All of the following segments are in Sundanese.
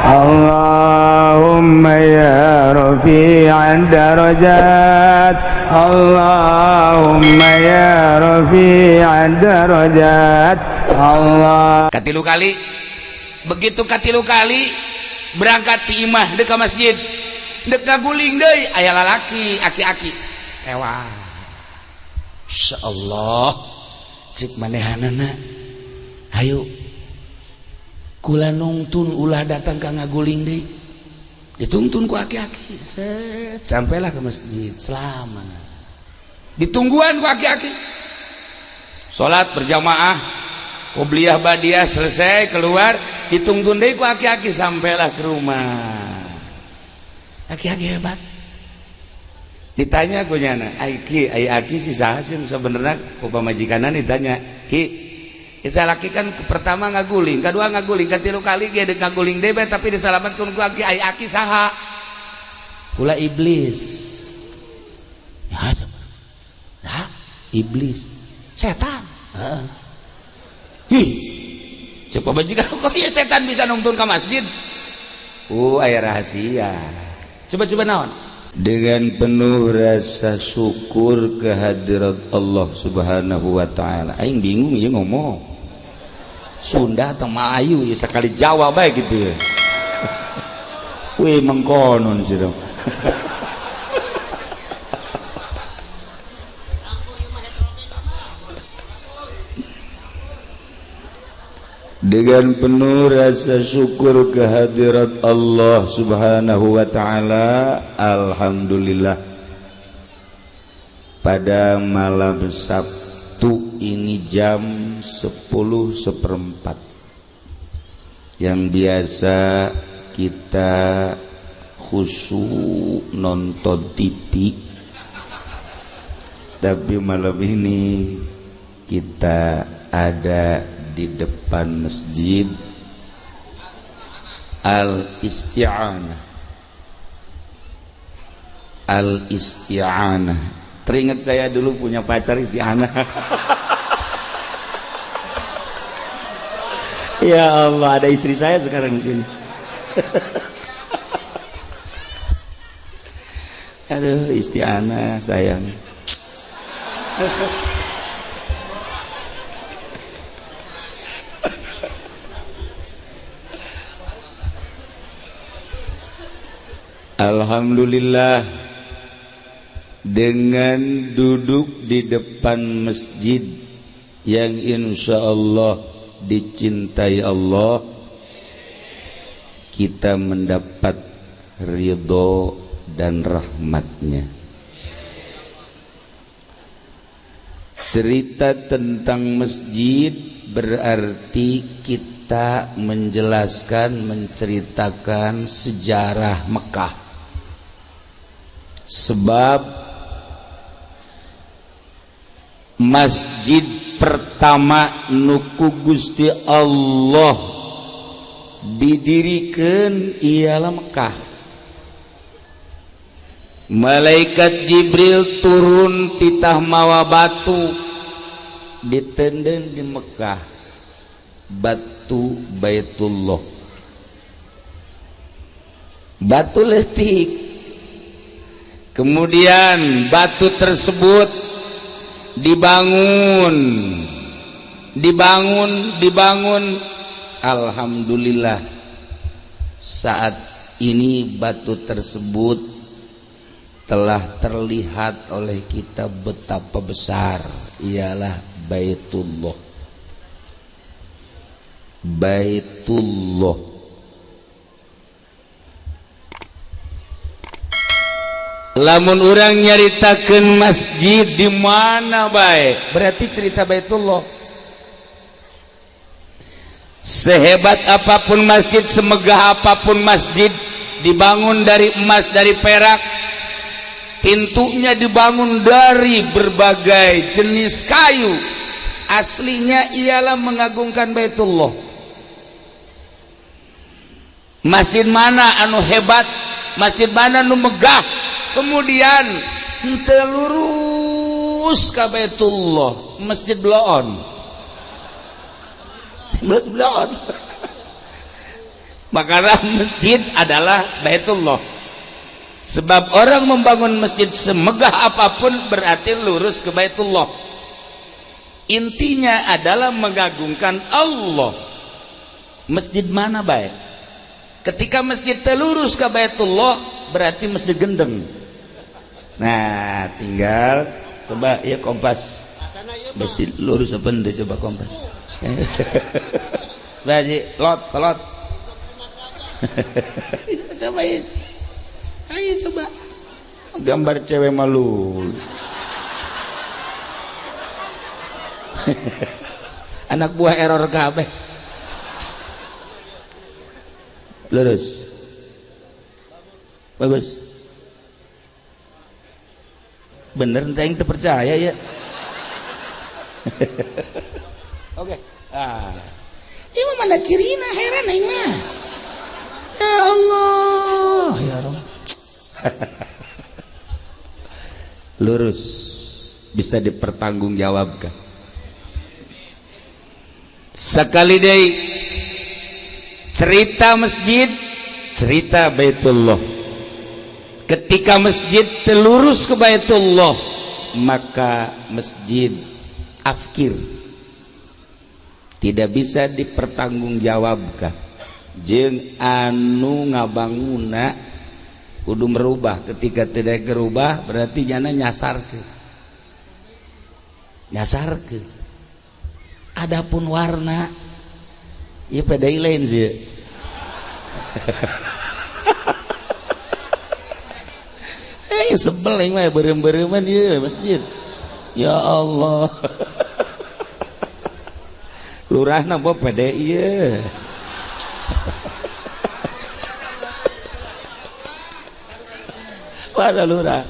Allahumma ya rafi'ad darajat, Allahumma ya rafi'ad darajat. Allah. Katilu kali, begitu katilu kali berangkat ti imah dek ka masjid, dek ngaguling deui, aya lalaki aki-aki ewa. Insyaallah cek manehanana, hayu kula nungtun ulah datang ka ngaguling deui. Dituntun ku aki-aki, set sampailah ke masjid selamat. Ditungguan ku aki-aki, salat berjamaah qobliyah badiah selesai, keluar, ditungtun deui ku aki-aki, sampailah ke rumah. Aki-aki hebat. Ditanya ku nyana, ai ki, ai aki si saha sih sebenarnya? Ku pamajikanna ditanya, "Ki, kita laki kan pertama ngaguling, kedua ngaguling, katilu kali ge dek ngaguling deui, tapi disalamatkeun ku aki. Ai aki saha?" "Kula iblis." Ya, ya iblis, setan. Heeh. Hi, cek pamajikan, kok ya setan bisa nungtun ke masjid? Aya rahasia. Coba-coba naon? Dengan penuh rasa syukur kehadirat Allah Subhanahu wa taala. Aing bingung ya ngomong Sunda atau Melayu ya, sekali Jawa baik gitu ya. Wih, mengkonon sih dong. Dengan penuh rasa syukur kehadirat Allah Subhanahu wa taala, alhamdulillah pada malam Sabtu ini jam 10.15, yang biasa kita khusyuk nonton TV, tapi malam ini kita ada di depan Masjid Al-Isti'anah. Al-Isti'anah, teringat saya dulu punya pacar Isti'anah. Ya Allah, ada istri saya sekarang di sini. Aduh, Isti'anah sayang. Alhamdulillah dengan duduk di depan masjid yang insya Allah dicintai Allah, kita mendapat ridho dan rahmatnya. Cerita tentang masjid berarti kita menjelaskan, menceritakan sejarah Mekah. Sebab masjid pertama nuku Gusti Allah didirikan ialah Mekah. Malaikat Jibril turun titah mawa batu, ditenden di Mekah, batu Baitullah, batu letik. Kemudian batu tersebut dibangun, dibangun, dibangun. Alhamdulillah saat ini batu tersebut telah terlihat oleh kita betapa besar ialah Baitullah. Baitullah. Lamun urang nyaritakeun masjid di mana bae, berarti cerita Baitullah. Sehebat apapun masjid, semegah apapun masjid, dibangun dari emas, dari perak, pintunya dibangun dari berbagai jenis kayu, aslinya ialah mengagungkan Baitullah. Masjid mana anu hebat, masjid mana anu megah, kemudian henteu lurus ka Baitullah, Masjid Bloon. Masjid Bloon. Maka masjid adalah Baitullah. Sebab orang membangun masjid semegah apapun berarti lurus ke Baitullah. Intinya adalah mengagungkan Allah. Masjid mana baik? Ketika masjid telurus ke Baitullah berarti masjid gendeng. Nah, tinggal coba ya kompas. Masjid lurus apa ente coba kompas. Baji lot kolot. Coba ya. Ayo coba. Gambar cewek malu. Anak buah error kabeh. Lurus. Bagus. Bener ente yang terpercaya ya. Oke. Ah. Ieu mana cirina heran aing mah. Ya Allah, ya Rabb. Lurus bisa dipertanggungjawabkan. Sekali deui cerita masjid, cerita Baitullah. Ketika masjid telurus ke Baitullah, maka masjid afkir, tidak bisa dipertanggungjawabkan. Jeung anu ngabanguna kudu merubah. Ketika tidak gerubah berarti jana nyasarkeun. Nyasarkeun. Adapun warna ieu PDI lain sih. Sebel aing mah beureum-beureuman ieu masjid. Ya Allah. Lurahna bawa PDI ieu. Pada lurah.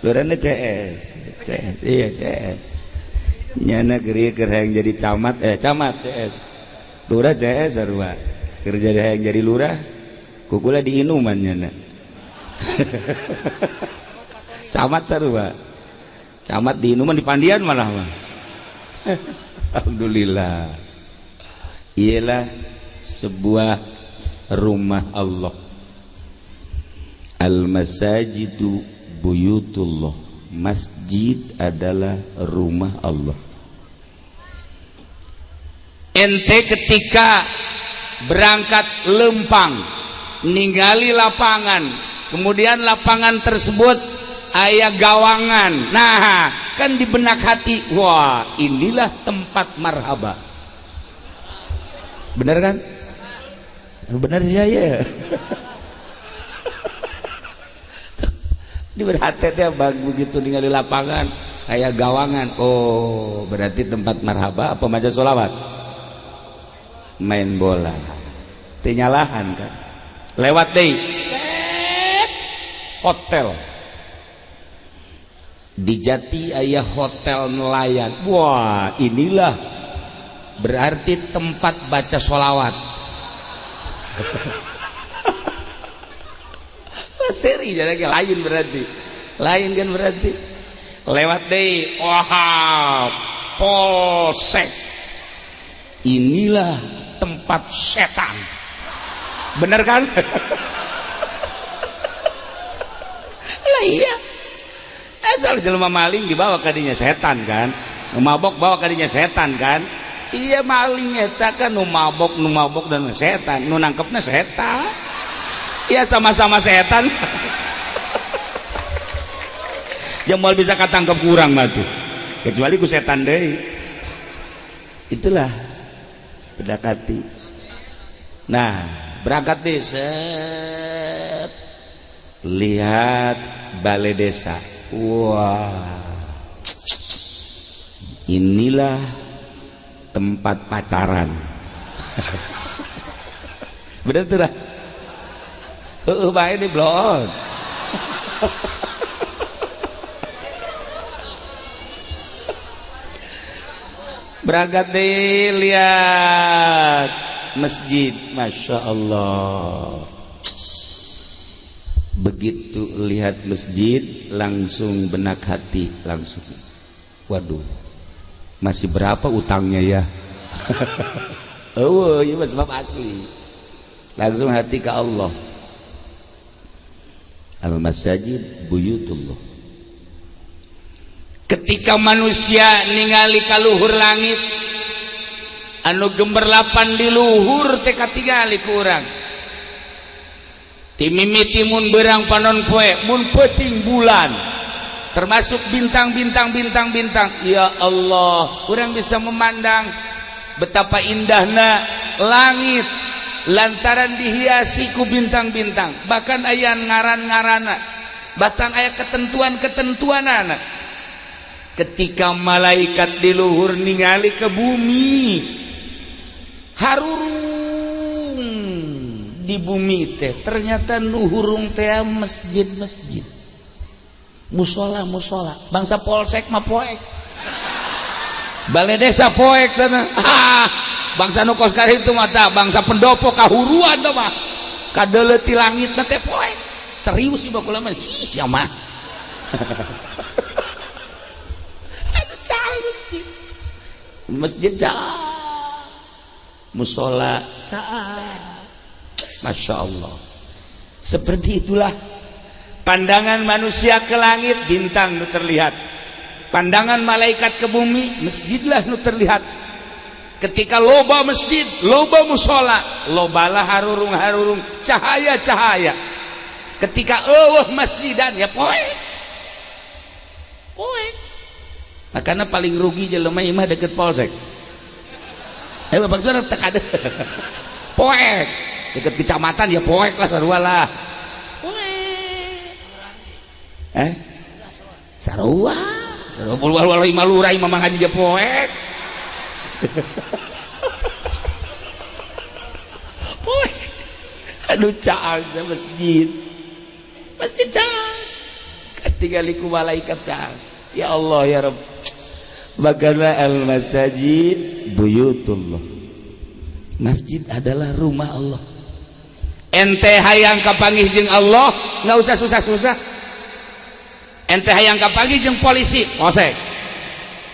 Lurahna CS. CS, iya CS. Nyana keur hayang jadi camat, camat CS. Lurah CS sarua. Keur jadi hayang jadi lurah, kukula diinuman nyana. Camat sarua. Camat diinuman di Pandian malah mah. Alhamdulillah. Ialah sebuah rumah Allah. Al-masajidu buyutullah. Masjid adalah rumah Allah. Ente ketika berangkat lempang ninggali lapangan, kemudian lapangan tersebut aya gawangan. Nah, kan di benak hati, wah, inilah tempat marhaba. Bener kan? Bener sih ya. Di benak hati teh begitu ningali lapangan aya gawangan, oh berarti tempat marhaba apa maca sholawat? Main bola. Teu nyalahan kan. Lewat deui. Set hotel. Di Jati aya hotel nelayan. Wah, inilah berarti tempat baca sholawat. Seri jadi lain berarti. Lain kan berarti. Lewat deui. Wah, polsek. Inilah tempat setan. Bener kan? Lah iya. Asal jelema maling dibawa kadinya setan kan. Nu mabok bawa kadinya setan kan. Iya maling eta kan nu mabok dan setan, nu nangkepna setan. Iya sama-sama setan. Yang mau bisa katangkep kurang mah tuh. Kecuali ku setan deui. Itulah pedakati. Nah, berangkat deh set. Lihat balai desa. Wah. Inilah tempat pacaran. Bener tuh dah. Heeh bae di blon. Berangkat deh lihat masjid, masya Allah. Begitu lihat masjid langsung benak hati langsung. Waduh, masih berapa utangnya ya? Oh, iya sebab asli. Langsung hati ke Allah. Al masajid buyutullah. Ketika manusia ningali kaluhur langit anu gemerlapan di luhur teh katingali ku urang, timimiti mun berang panon poe, mun peuting bulan, termasuk bintang-bintang, bintang-bintang, ya Allah, kurang bisa memandang betapa indahnya langit lantaran dihiasi ku bintang-bintang. Bahkan aya ngaran-ngarana, bahkan aya ketentuan-ketentuan anak. Ketika malaikat di luhur ningali ke bumi, harurung di bumi teh ternyata nu hurung teh masjid-masjid, musola musola. Bangsa polsek mah poek, balai desa poek tanah. Ah, bangsa nu kos itu mata bangsa pendopo kahuruan teh mah kadeuleu ti langit teh poek. Serius sih, bakula mah sih mah. Aduh, cai masjid, masjid cai, musola cai. Masya Allah, seperti itulah pandangan manusia ke langit, bintang nu terlihat. Pandangan malaikat ke bumi, masjidlah nu terlihat. Ketika loba masjid, loba musola, lobalah harurung-harurung cahaya-cahaya. Ketika euweuh masjidan, ya poek poek. Makanya paling rugi jelema imah deket polsek. Eh, bapak saudara, tak ada poek. Deket kecamatan ya poek lah, sarua lah poek. Eh, sarua sarua, imah lurah, imah mang haji poek poek. Aduh, caang masjid, masjid caang, katingali ku malaikat caang. Ya Allah, ya Rabb. Bagaimana al masajid buyutullah, masjid adalah rumah Allah. Ente hayang kapanggih jeung Allah, nggak usah susah-susah. Ente hayang kapanggih jeung polisi, polsek.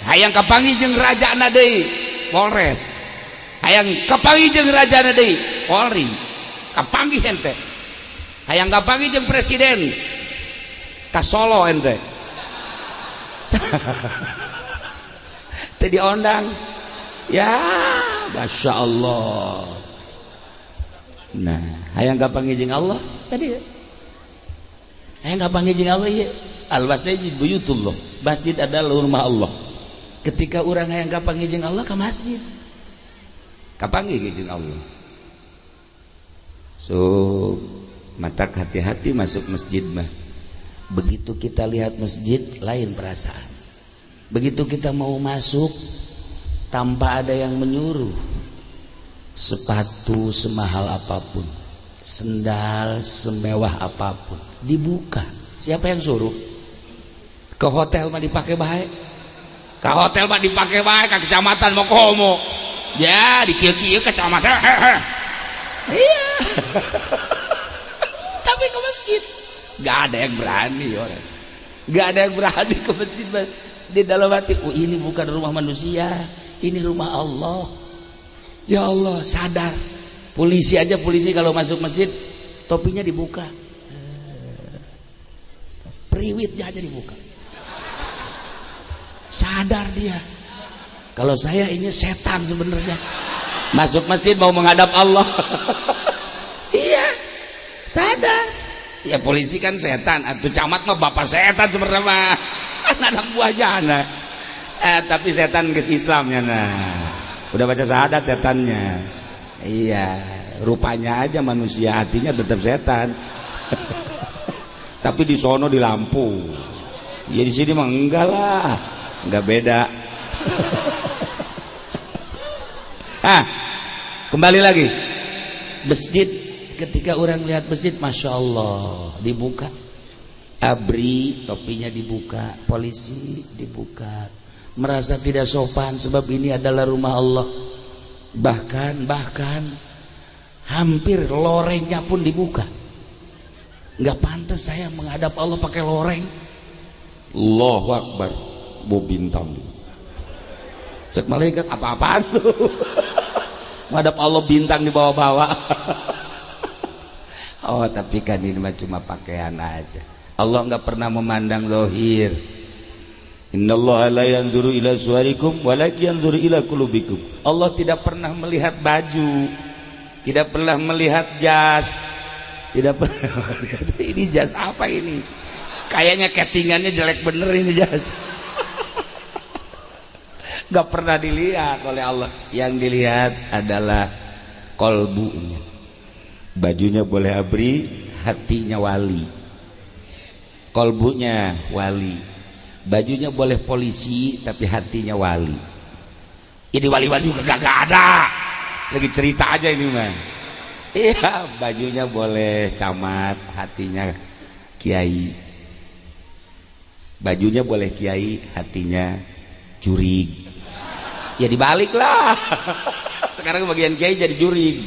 Hayang kapanggih jeung raja deui, Polres. Hayang kapanggih jeung raja deui, Polri. Kapanggih ente. Hayang kapanggih jeung presiden, ka Solo ente. Teu diondang ya. Masya Allah. Nah, hayang kapanggih jeung Allah tadi, hayang kapanggih jeung Allah ya, al masjid buyutullah, masjid adalah rumah Allah. Ketika orang hayang kapanggih jeung Allah, ke masjid, kapanggih jeung Allah. So matak hati-hati masuk masjid mah. Begitu kita lihat masjid, lain perasaan. Begitu kita mau masuk tanpa ada yang menyuruh, sepatu semahal apapun, sendal semewah apapun dibuka. Siapa yang suruh? Ke hotel mah dipakai baik, ke hotel mah dipakai baik, ke kecamatan mau komo ya di kieu-kieu kecamatan. Iya, tapi ke masjid gak ada yang berani. Orang gak ada yang berani ke masjid. Di dalam hati, oh, ini bukan rumah manusia, ini rumah Allah. Ya Allah, sadar. Polisi aja, polisi kalau masuk masjid topinya dibuka, priwitnya aja dibuka. Sadar dia kalau saya ini setan sebenarnya, masuk masjid mau menghadap Allah. Iya, sadar ya. Polisi kan setan atau camat mah bapak setan sebenarnya mah, anak buahnya anak. Eh, tapi setan ke Islamnya. Nah, udah baca syahadat setannya. Iya, rupanya aja manusia, hatinya tetap setan. Tapi di sono di lampu ya, di sini mah enggak lah, enggak beda. Ah, kembali lagi masjid. Ketika orang lihat masjid, masya Allah, dibuka abri, topinya dibuka, polisi dibuka, merasa tidak sopan sebab ini adalah rumah Allah. Bahkan bahkan hampir lorengnya pun dibuka. Nggak pantas saya menghadap Allah pakai loreng. Allahu Akbar, bu bintang. Cek malaikat, apa-apaan lu menghadap Allah bintang di bawah-bawah. Oh, tapi kan ini mah cuma pakaian aja. Allah nggak pernah memandang zahir. Innallaha la yanzuru ila suwarikum walakin yanzuru ila qulubikum. Allah tidak pernah melihat baju, tidak pernah melihat jas, tidak pernah melihat ini jas apa ini. Kayaknya ketingannya jelek bener ini jas. Gak pernah dilihat oleh Allah. Yang dilihat adalah kolbunya. Bajunya boleh abri, hatinya wali. Kolbunya wali. Bajunya boleh polisi, tapi hatinya wali. Ini wali-wali juga gak ada. Lagi cerita aja ini mah. Iya, bajunya boleh camat, hatinya kiai. Bajunya boleh kiai, hatinya jurig. Ya dibalik lah. Sekarang bagian kiai jadi jurig.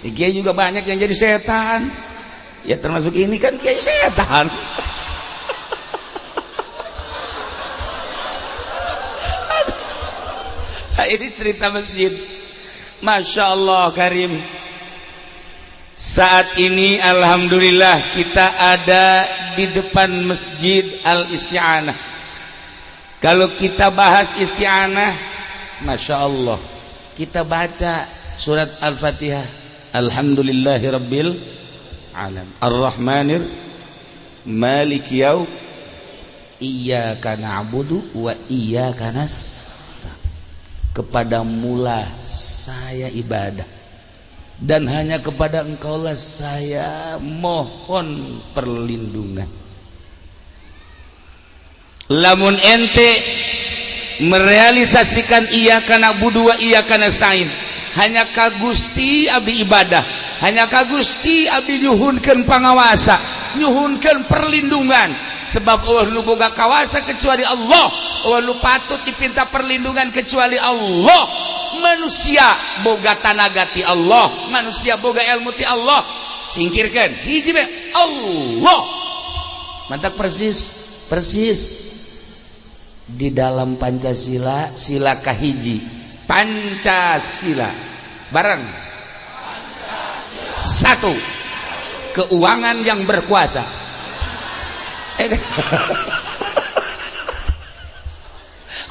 Ya, kiai juga banyak yang jadi setan. Ya termasuk ini kan kiai setan. Nah, ini cerita masjid. Masya Allah Karim. Saat ini alhamdulillah kita ada di depan Masjid Al-Isti'anah. Kalau kita bahas isti'anah, Masya Allah, kita baca surat Al-Fatihah. Alhamdulillahirabbil alamin. Ar-Rahmanir Maliki yaum iyyaka na'budu wa iyyaka nasta'in. Kepadamulah saya ibadah dan hanya kepada engkaulah saya mohon perlindungan. Lamun ente merealisasikan iyyaka na'budu wa iyyaka nasta'in, hanya ka Gusti abdi ibadah, hanya ka Gusti abdi nyuhunkeun pangawasa, nyuhunkeun perlindungan. Sebab eueuh nu boga kawasa kecuali Allah, eueuh nu patut dipinta perlindungan kecuali Allah. Manusia boga tanaga ti Allah, manusia boga ilmu ti Allah. Singkirkan hiji be Allah. Mantap persis, persis di dalam Pancasila, sila kahiji Pancasila bareng Pancasila. Satu, keuangan yang berkuasa.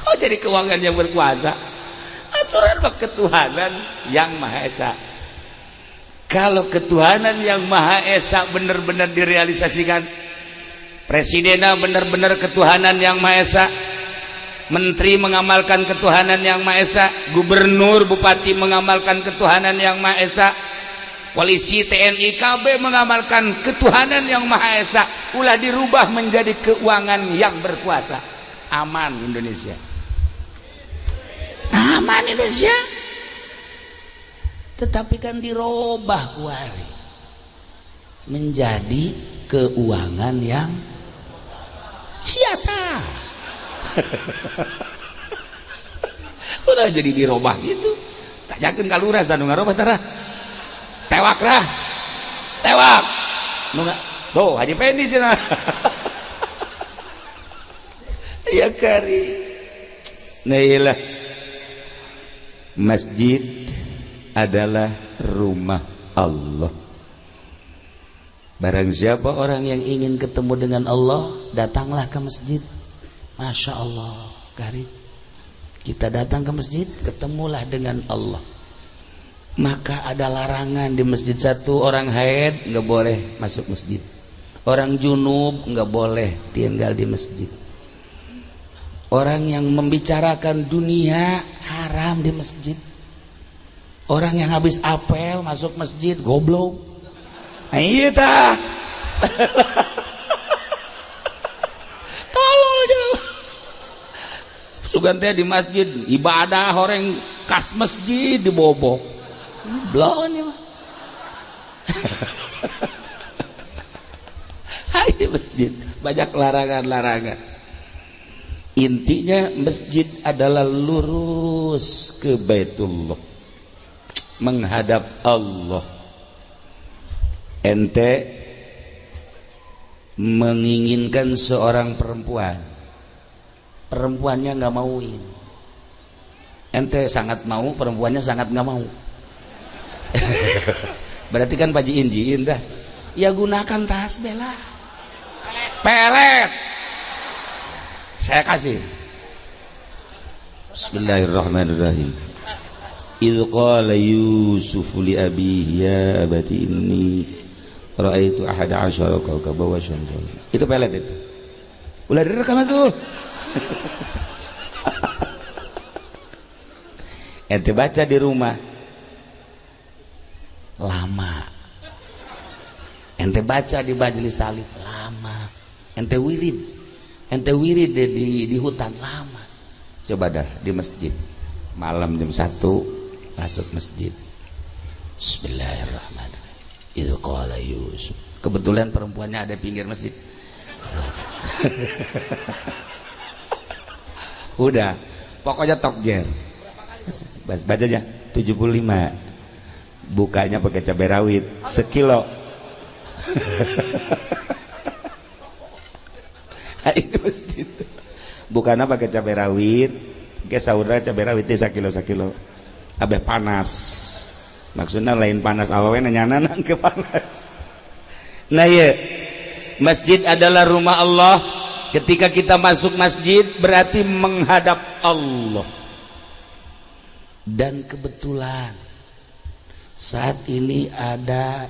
Oh jadi keuangan yang berkuasa, aturan mah ketuhanan yang Maha Esa. Kalau ketuhanan yang Maha Esa benar-benar direalisasikan, presidennya benar-benar ketuhanan yang Maha Esa, menteri mengamalkan ketuhanan yang Maha Esa, gubernur, bupati mengamalkan ketuhanan yang Maha Esa, polisi, TNI, KB mengamalkan ketuhanan yang Maha Esa, ulah dirubah menjadi keuangan yang berkuasa. Aman Indonesia. Aman Indonesia. Tetapi kan dirubah kuari menjadi keuangan yang siapa? Udah jadi dirubah gitu. Tanyakeun ka lurah anu ngarobah tarah. Tewak rah. Tewak. Nu tuh Haji Pendi cenah. Ya kari. Nah iyalah. Masjid adalah rumah Allah. Barang siapa orang yang ingin ketemu dengan Allah, datanglah ke masjid. Masya Allah, karim. Kita datang ke masjid, ketemulah dengan Allah. Maka ada larangan di masjid. Satu, orang haid nggak boleh masuk masjid. Orang junub nggak boleh tinggal di masjid. Orang yang membicarakan dunia haram di masjid. Orang yang habis apel masuk masjid goblok. Iya tah. Tolol jelema. Sugan teh di masjid ibadah horeng kas masjid dibobok. Blon ya mah. Hai masjid banyak larangan-larangan. Intinya masjid adalah lurus ke Baitullah, menghadap Allah. Ente menginginkan seorang perempuan, perempuannya nggak mauin. Ente sangat mau, perempuannya sangat nggak mau. Berarti kan pajiin jiin dah. Ya gunakan tasbih lah. Pelet. Saya kasih. Bismillahirrahmanirrahim. Idz qala Yusuf li abihi ya abati inni ra'aitu ahada asyara kawkaban wa syamsa. Itu pelet itu. Ulah direkam tuh. Ente baca di rumah. Lama. Ente baca di majelis taklim lama. Ente wirid. Ente wirid di hutan lama. Coba dah di masjid. Malam jam 1 masuk masjid. Bismillahirrahmanirrahim. Idz qala Yusuf. Kebetulan perempuannya ada pinggir masjid. Udah, pokoknya tokjer. Baca aja 75. Bukanya pakai cabai rawit sekilo. Ini masjid. Bukannya pakai cabai rawit, ke sahurna cabai rawit teh sakilo sakilo. Abeh panas. Maksudnya lain panas awewe nanyana nang ke panas. Nah ya, masjid adalah rumah Allah. Ketika kita masuk masjid berarti menghadap Allah. Dan kebetulan saat ini ada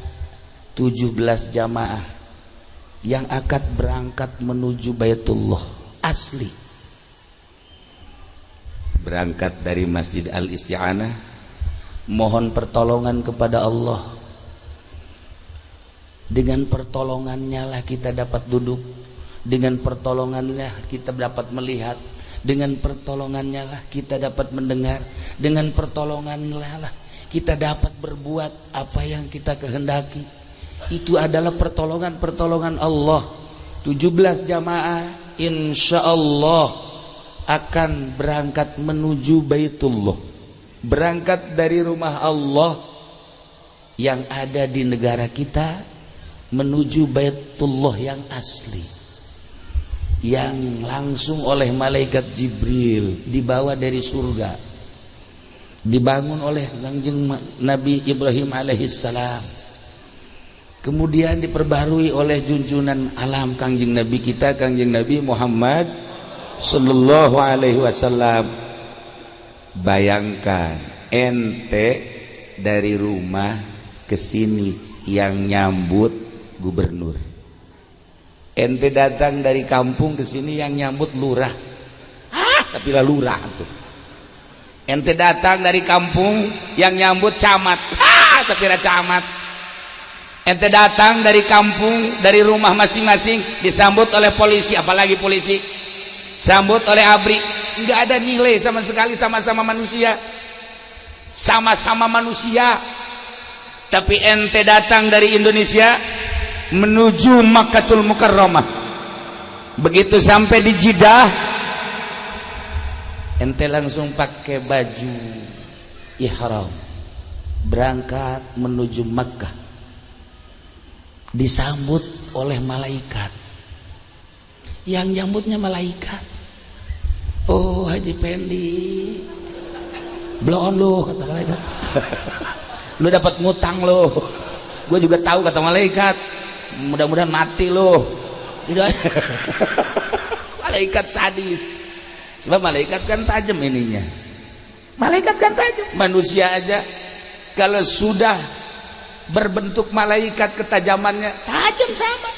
17 jamaah yang akan berangkat menuju Baitullah asli. Berangkat dari Masjid Al-Isti'anah, mohon pertolongan kepada Allah. Dengan pertolongannya lah kita dapat duduk, dengan pertolongannya kita dapat melihat, dengan pertolongannya lah kita dapat mendengar, dengan pertolongannya lah kita dapat berbuat apa yang kita kehendaki. Itu adalah pertolongan-pertolongan Allah. 17 jamaah insya Allah akan berangkat menuju Baitullah, berangkat dari rumah Allah yang ada di negara kita menuju Baitullah yang asli, yang langsung oleh malaikat Jibril dibawa dari surga, dibangun oleh Kangjeng Nabi Ibrahim alaihissalam, kemudian diperbarui oleh junjunan alam Kangjeng Nabi kita, Kangjeng Nabi Muhammad sallallahu alaihi wasallam. Bayangkan ente dari rumah ke sini yang nyambut gubernur, ente datang dari kampung ke sini yang nyambut lurah. Ah, sapila lurah tuh. Ente datang dari kampung yang nyambut camat. Ah, sapira camat. Ente datang dari kampung, dari rumah masing-masing disambut oleh polisi, apalagi polisi. Sambut oleh ABRI. Nggak ada nilai sama sekali, sama-sama manusia. Sama-sama manusia. Tapi ente datang dari Indonesia menuju Makkatul Mukarramah. Begitu sampai di Jeddah, ente langsung pakai baju ihram, berangkat menuju Makkah, disambut oleh malaikat. Yang nyambutnya malaikat. Oh, Haji Pendi, blow on lu, kata malaikat. Lu dapat ngutang lu. Gue juga tahu, kata malaikat. Mudah-mudahan mati lu. Malaikat sadis. Sebab malaikat kan tajam ininya. Malaikat kan tajam. Manusia aja kalau sudah berbentuk malaikat ketajamannya tajam sama.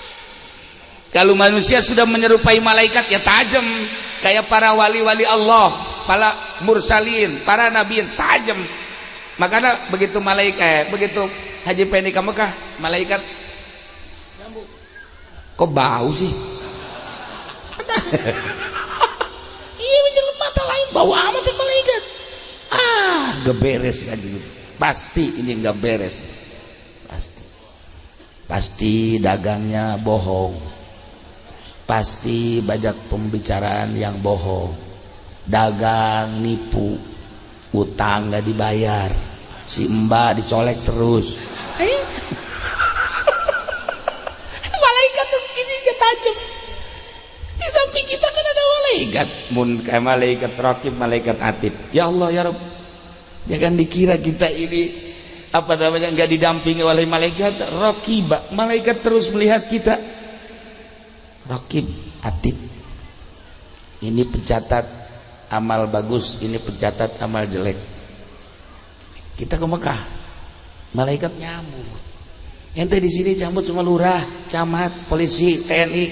Kalau manusia sudah menyerupai malaikat ya tajam. Kayak para wali-wali Allah, para mursalin, para nabiin tajam. Makanya begitu malaikat, begitu Haji Pendi ke Mekah, malaikat nyambut. Kok bau sih? Iya, jelema lain bau amat malaikat. Ah, gak beres kan gitu. Pasti ini gak beres. Pasti. Pasti dagangnya bohong. Pasti banyak pembicaraan yang bohong. Dagang nipu, utang gak dibayar, si mbak dicolek terus. Malaikat tuh gini gak tajam. Di samping kita kan ada malaikat, mun malaikat raqib, malaikat atid. Ya Allah ya Rabb, jangan dikira kita ini Apa namanya, nggak didampingi oleh malaikat rokiba. Malaikat terus melihat kita. Rokib, atid. Ini pencatat amal bagus, ini pencatat amal jelek. Kita ke Mekah, malaikat nyambut. Ente di sini nyambut cuma lurah, camat, polisi, TNI,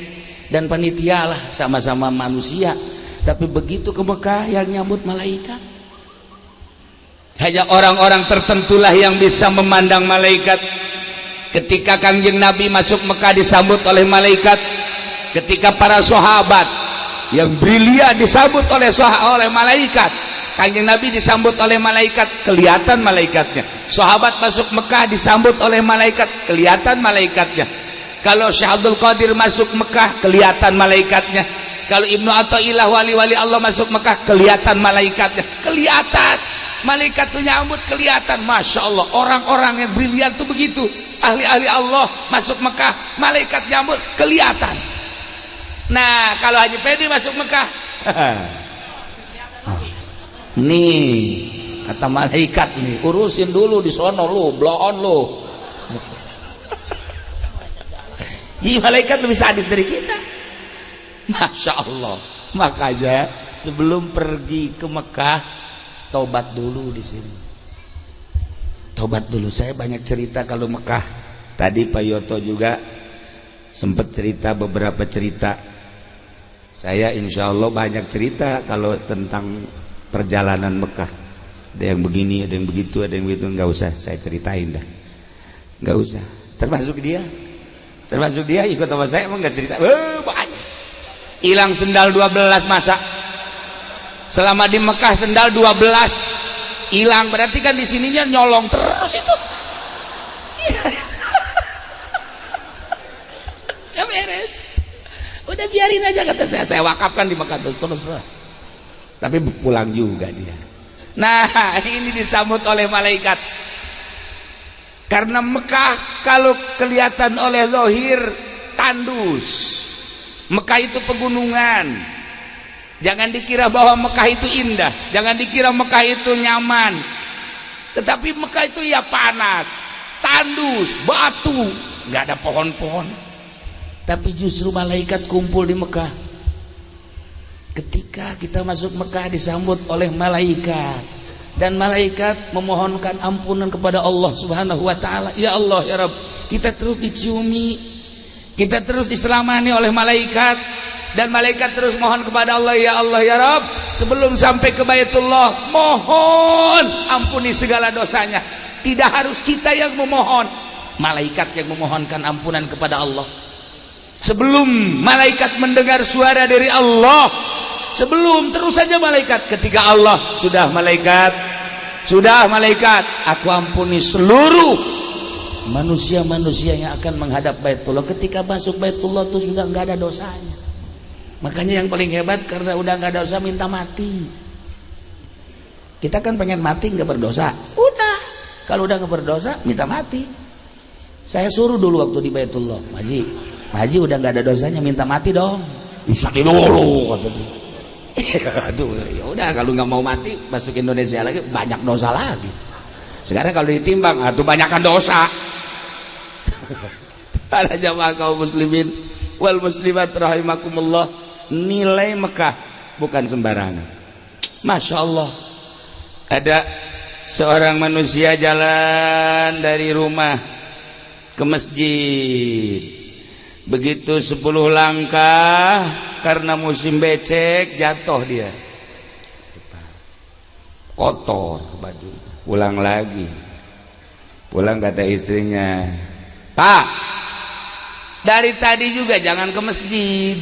dan panitia lah, sama-sama manusia. Tapi begitu ke Mekah, yang nyambut malaikat. Hanya orang-orang tertentulah yang bisa memandang malaikat. Ketika Kangjeng Nabi masuk Mekah, disambut oleh malaikat. Ketika para sahabat yang brilian disambut oleh malaikat. Kangjeng Nabi disambut oleh malaikat, kelihatan malaikatnya. Sahabat masuk Mekah disambut oleh malaikat, kelihatan malaikatnya. Kalau Syekh Abdul Qadir masuk Mekah, kelihatan malaikatnya. Kalau Ibnu Athaillah, wali-wali Allah masuk Mekah, kelihatan malaikatnya. Kelihatan malaikat tuh nyambut, kelihatan. Masya Allah, orang-orang yang brilian tuh begitu. Ahli-ahli Allah masuk Mekah, malaikat nyambut, kelihatan. Nah, kalau Haji Pedi masuk Mekah nih, kata malaikat nih, urusin dulu di sono lu, bloon lu. Jadi malaikat lebih sadis dari kita. Masya Allah. Makanya sebelum pergi ke Mekah, tobat dulu di sini. Tobat dulu. Saya banyak cerita kalau Mekah. Tadi Pak Yoto juga sempat cerita beberapa cerita. Saya insya Allah banyak cerita kalau tentang perjalanan Mekah. Ada yang begini, ada yang begitu, ada yang begitu. Nggak usah saya ceritain dah. Nggak usah. Termasuk dia. Termasuk dia ikut sama saya emang nggak cerita. Banyak. Hilang sendal 12 masa. Selama di Mekah sendal 12 hilang, berarti kan di sininya nyolong terus itu. Gak beres. Udah biarin aja kata saya wakafkan di Mekah terus terus lah. Tapi pulang juga dia. Nah, ini disambut oleh malaikat. Karena Mekah kalau kelihatan oleh zahir tandus. Mekah itu pegunungan. Jangan dikira bahwa Mekah itu indah, jangan dikira Mekah itu nyaman. Tetapi Mekah itu ya panas, tandus, batu, nggak ada pohon-pohon. Tapi justru malaikat kumpul di Mekah. Ketika kita masuk Mekah disambut oleh malaikat, dan malaikat memohonkan ampunan kepada Allah Subhanahu wa taala. Ya Allah, ya Rabb, kita terus diciumi, kita terus diselamani oleh malaikat, dan malaikat terus mohon kepada Allah, ya Allah, ya Rabb, sebelum sampai ke Baitullah, mohon ampuni segala dosanya. Tidak harus kita yang memohon, malaikat yang memohonkan ampunan kepada Allah. Sebelum malaikat mendengar suara dari Allah, sebelum, terus saja malaikat. Ketika Allah sudah, malaikat sudah, malaikat, aku ampuni seluruh manusia-manusia yang akan menghadap Baitullah. Ketika masuk Baitullah itu sudah nggak ada dosanya. Makanya yang paling hebat, karena udah nggak ada dosa, minta mati. Kita kan pengen mati nggak berdosa. Udah, kalau udah nggak berdosa, minta mati. Saya suruh dulu waktu di Baitullah, Haji, Haji udah nggak ada dosanya, minta mati dong. Bisa dulu kata dia. Aduh, ya udah kalau nggak mau mati masuk Indonesia lagi banyak dosa lagi. Sekarang kalau ditimbang, atuh banyakkan dosa. Para jamaah kaum muslimin wal muslimat rahimakumullah, nilai Mekah bukan sembarangan. Masya Allah. Ada seorang manusia jalan dari rumah ke masjid. Begitu 10 langkah, karena musim becek, jatuh dia. Kotor baju. Pulang lagi. Pulang kata istrinya, "Pak, dari tadi juga jangan ke masjid.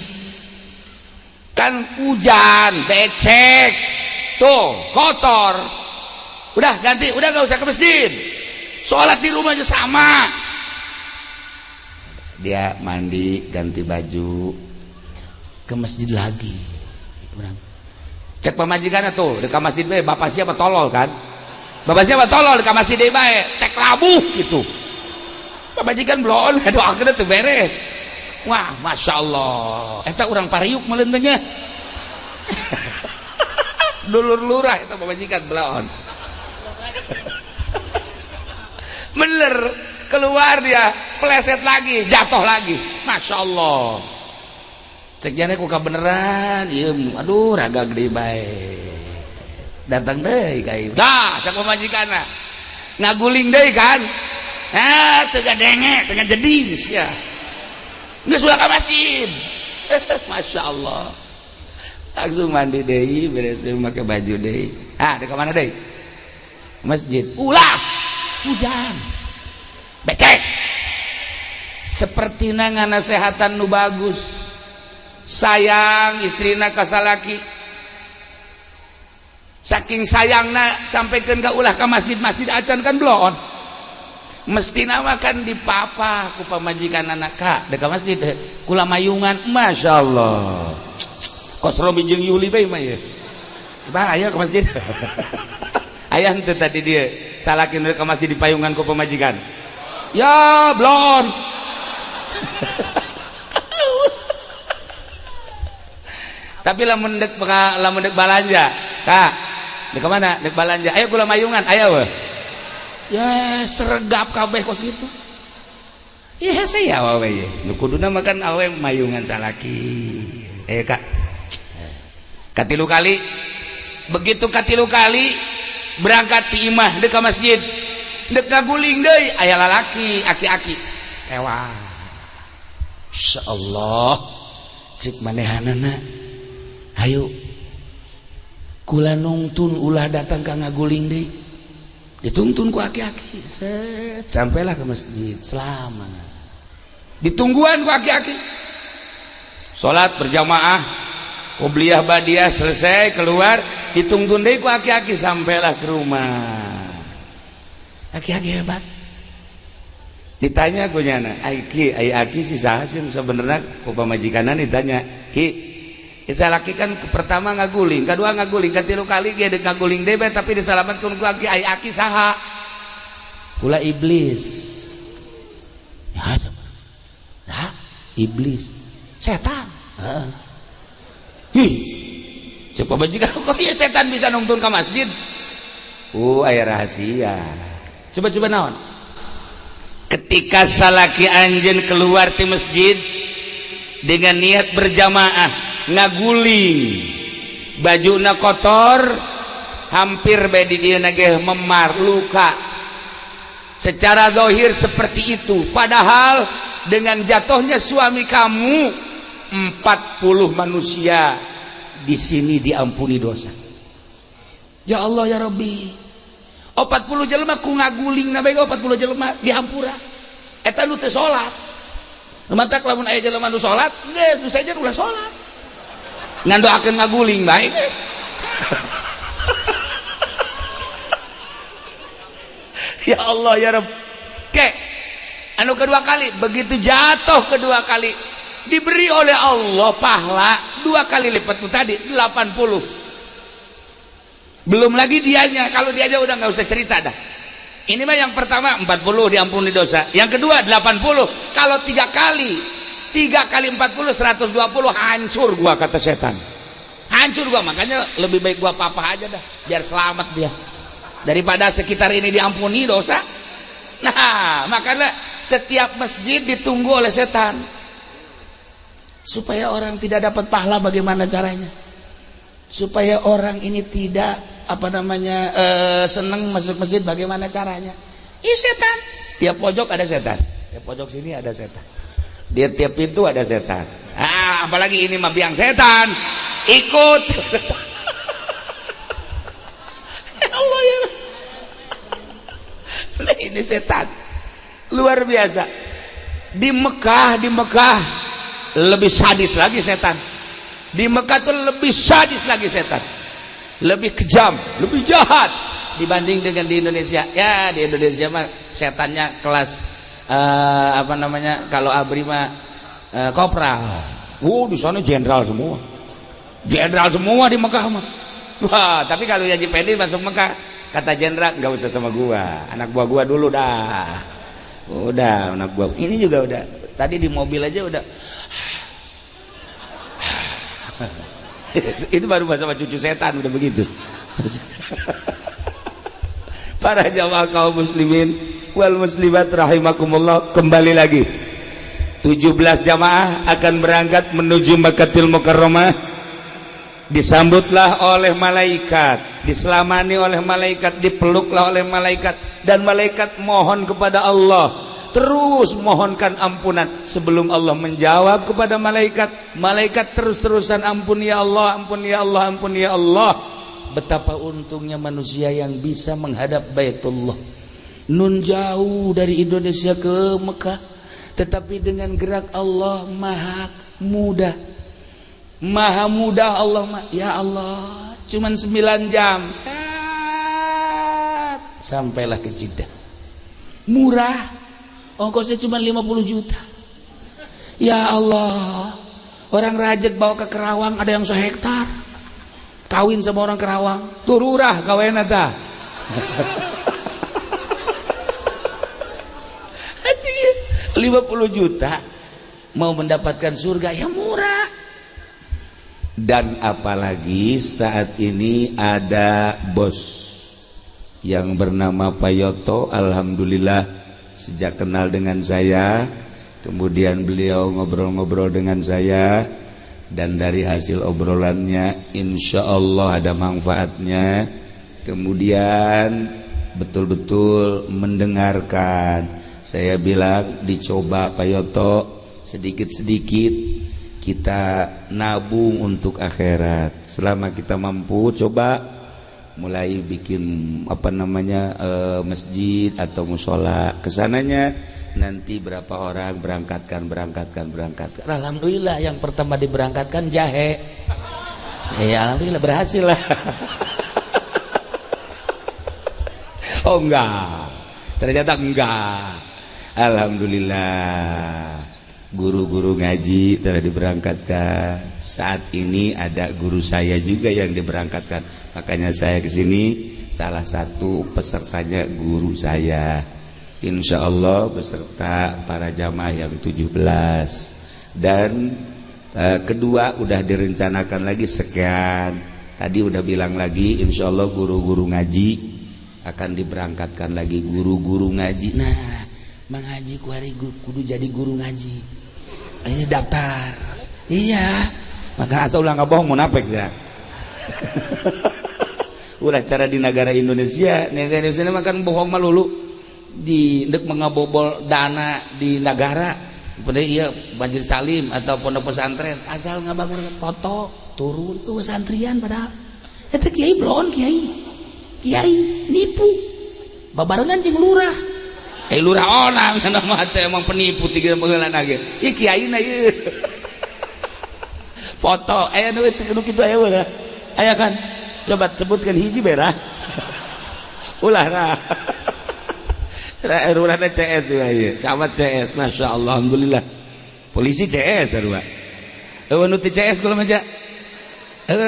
Kan hujan, becek, tuh kotor. Udah ganti, udah gak usah ke masjid. Sholat di rumah aja sama." Dia mandi, ganti baju, ke masjid lagi. Cek pamajikan tuh, dekat masjid bae, bapak siapa tolol kan? Bapak siapa tolol dekat masjid bae, cek labuh gitu. Pamajikan bloon, aduh, akhirnya tuh beres. Wah, masya Allah. Eta urang pariuk melentenya. Dulur lurah eta pamajikan bloon. Bener, keluar dia, pleset lagi, jatuh lagi. Masya Allah. Cek jane ku kabeneran, ieu aduh raga gede bae. Datang deui ka ieu. Dah, cek pamajikanna. Ngaguling deui kan. Ah, teu gadenge, teu jadi sia. Geus ulah ka masjid. Masya Allah. Langsung mandi deui, beres deui make baju deui. Ah, di mana deui? Masjid. Ulah. Hujan. Becek. Sepertina nganasehatan nu bagus. Sayang istrina ka salaki. Saking sayangna sampaikan ka ulah ka masjid-masjid acan kan bloon. Mestina mah kan dipapa ku pamajikan anak ka dek ka masjid kula mayungan. Masya Allah. Kos Romi jeung Yuli bae mah ieu. Bah, ayo ke masjid. Aya henteu tadi dia salaki nu ke masjid dipayungan ku pamajikan. Ya, bloon. Tapi lamun dek balanja, Kak. Dek mana? Dek balanja. Ayo kula mayungan, ayo weh. Ya sergap kabeh kos itu. Ya saya awewe ye. Nu kuduna mah kan awewe mayungan salaki. Kak. Katilu kali. Begitu katilu kali berangkat ti imah dek ka masjid. Dek ngaguling deui aya lalaki aki-aki. Ewa. Insyaallah cek manehanana. Hayu. Kula nungtun ulah datang ka ngaguling deui. Dituntun ku aki-aki. Set, sampailah ke masjid selamat. Ditungguan ku aki-aki. Salat berjamaah, qobliyah badiah selesai keluar, ditungtun deui ku aki-aki sampailah ke rumah. Aki-aki hebat. Ditanya ku nyana, ai ki, ai aki si saha sih sebenarnya ku pamajikanna ditanya, "Ki, kita laki kan pertama ngaguling, kedua ngaguling, katilu kali ge dek ngaguling deui tapi disalamatkeun ku aki, ai aki saha?" Kula iblis. Ya, nah, iblis. Setan. Heeh. Hi. Cek pamajikan kok ya setan bisa nungtun ka masjid? Aya rahasia. Coba-coba naon? Ketika salaki anjeun keluar ti masjid dengan niat berjamaah, ngaguling, bajuna kotor, hampir bae di dieu ge memar luka. Secara zahir seperti itu, padahal dengan jatuhnya suami kamu 40 manusia di sini diampuni dosa. Ya Allah ya Rabbi. 40 jelema ku ngaguling na bae 40 jelema dihampura. Eta nu teu salat. Nu matak lamun aya jelema nu salat, geus nu sejen ulah salat. Ngan doakeun ngaguling bae geus. Ya Allah ya Rabb. Ke anu kedua kali begitu jatuh kedua kali diberi oleh Allah pahala 2 kali lipat nu tadi 80. Belum lagi dianya, kalau dianya udah nggak usah cerita dah. Ini mah yang pertama 40 diampuni dosa, yang kedua 80. Kalau 3 kali, 3 kali 40 120 hancur gua kata setan. Hancur gua, makanya lebih baik gua papa aja dah biar selamat dia. Daripada sekitar ini diampuni dosa. Nah, makanya setiap masjid ditunggu oleh setan. Supaya orang tidak dapat pahala bagaimana caranya? Supaya orang ini tidak seneng masuk masjid bagaimana caranya? Ih setan. Tiap pojok ada setan. Tiap pojok sini ada setan. Di tiap pintu ada setan. Ah, apalagi ini mah biang setan. Ikut. Ya Allah ya. Nah, ini setan. Luar biasa. Di Mekah lebih sadis lagi setan. Di Mekah tuh lebih sadis lagi setan. Lebih kejam, lebih jahat dibanding dengan di Indonesia. Ya, di Indonesia mah setannya kelas kalau abri mah kopral. Di sana jenderal semua. Jenderal semua di Mekah mah. Wah, tapi kalau Haji Pendi masuk Mekah, kata jenderal nggak usah sama gua, anak buah gua dulu dah. Udah, anak buah. Ini juga udah. Tadi di mobil aja udah. Itu baru sama cucu setan udah begitu. Para jamaah kaum muslimin wal muslimat rahimakumullah, kembali lagi 17 jamaah akan berangkat menuju Makkatul Mukarramah. Disambutlah oleh malaikat, diselamani oleh malaikat, dipeluklah oleh malaikat, dan malaikat mohon kepada Allah, terus mohonkan ampunan. Sebelum Allah menjawab kepada malaikat, malaikat terus-terusan ampun ya Allah, ampun ya Allah, ampun ya Allah. Betapa untungnya manusia yang bisa menghadap Baitullah. Nun jauh dari Indonesia ke Mekah, tetapi dengan gerak Allah maha mudah, maha mudah Allah. Ya Allah, cuman 9 jam set, sampailah ke Jeddah. Murah, ongkosnya cuma 50 juta. Ya Allah, orang Rajeg bawa ke Kerawang ada yang sehektar, kawin sama orang Kerawang, tururah kawin ta. 50 juta mau mendapatkan surga ya murah. Dan apalagi saat ini ada bos yang bernama Pak Yoto, alhamdulillah sejak kenal dengan saya, kemudian beliau ngobrol-ngobrol dengan saya, dan dari hasil obrolannya insya Allah ada manfaatnya. Kemudian betul-betul mendengarkan. Saya bilang dicoba Pak Yoto, sedikit-sedikit kita nabung untuk akhirat. Selama kita mampu, coba mulai bikin apa namanya masjid atau musola. Kesananya nanti berapa orang berangkatkan, berangkatkan, berangkatkan. Alhamdulillah yang pertama diberangkatkan jahe. Ya alhamdulillah berhasil lah. Oh enggak, ternyata enggak. Alhamdulillah guru-guru ngaji telah diberangkatkan. Saat ini ada guru saya juga yang diberangkatkan. Makanya saya kesini salah satu pesertanya guru saya. Insya Allah beserta para jamaah yang 17. Dan kedua udah direncanakan lagi sekian. Tadi udah bilang lagi insya Allah guru-guru ngaji akan diberangkatkan lagi, guru-guru ngaji. Nah, mengaji kuari kudu jadi guru ngaji. Ini daftar. Iya. Maka asal ulah ngabohong munafik ya. Ulah cara di negara Indonesia, negara Indonesia makan bohong melulu. Di dek mengabobol dana di negara. Pada iya Majelis Taklim atau pondok pesantren asal ngabangun foto turun tuh santrian padahal. Eta kiai blon kiai. Kiai nipu. Babarengan jeung lurah. Lurah onang nama teh emang penipu tiga baheula ge. Ieu kiai na ieu. Foto aya nu teu kitu aya we. Aya kan? Coba sebutkan hiji berah. Ulah ra. Lurahna CS ieu. Camat CS, Masya Allah, alhamdulillah. Polisi CS sarua. Eueuh nu teu CS kula mah.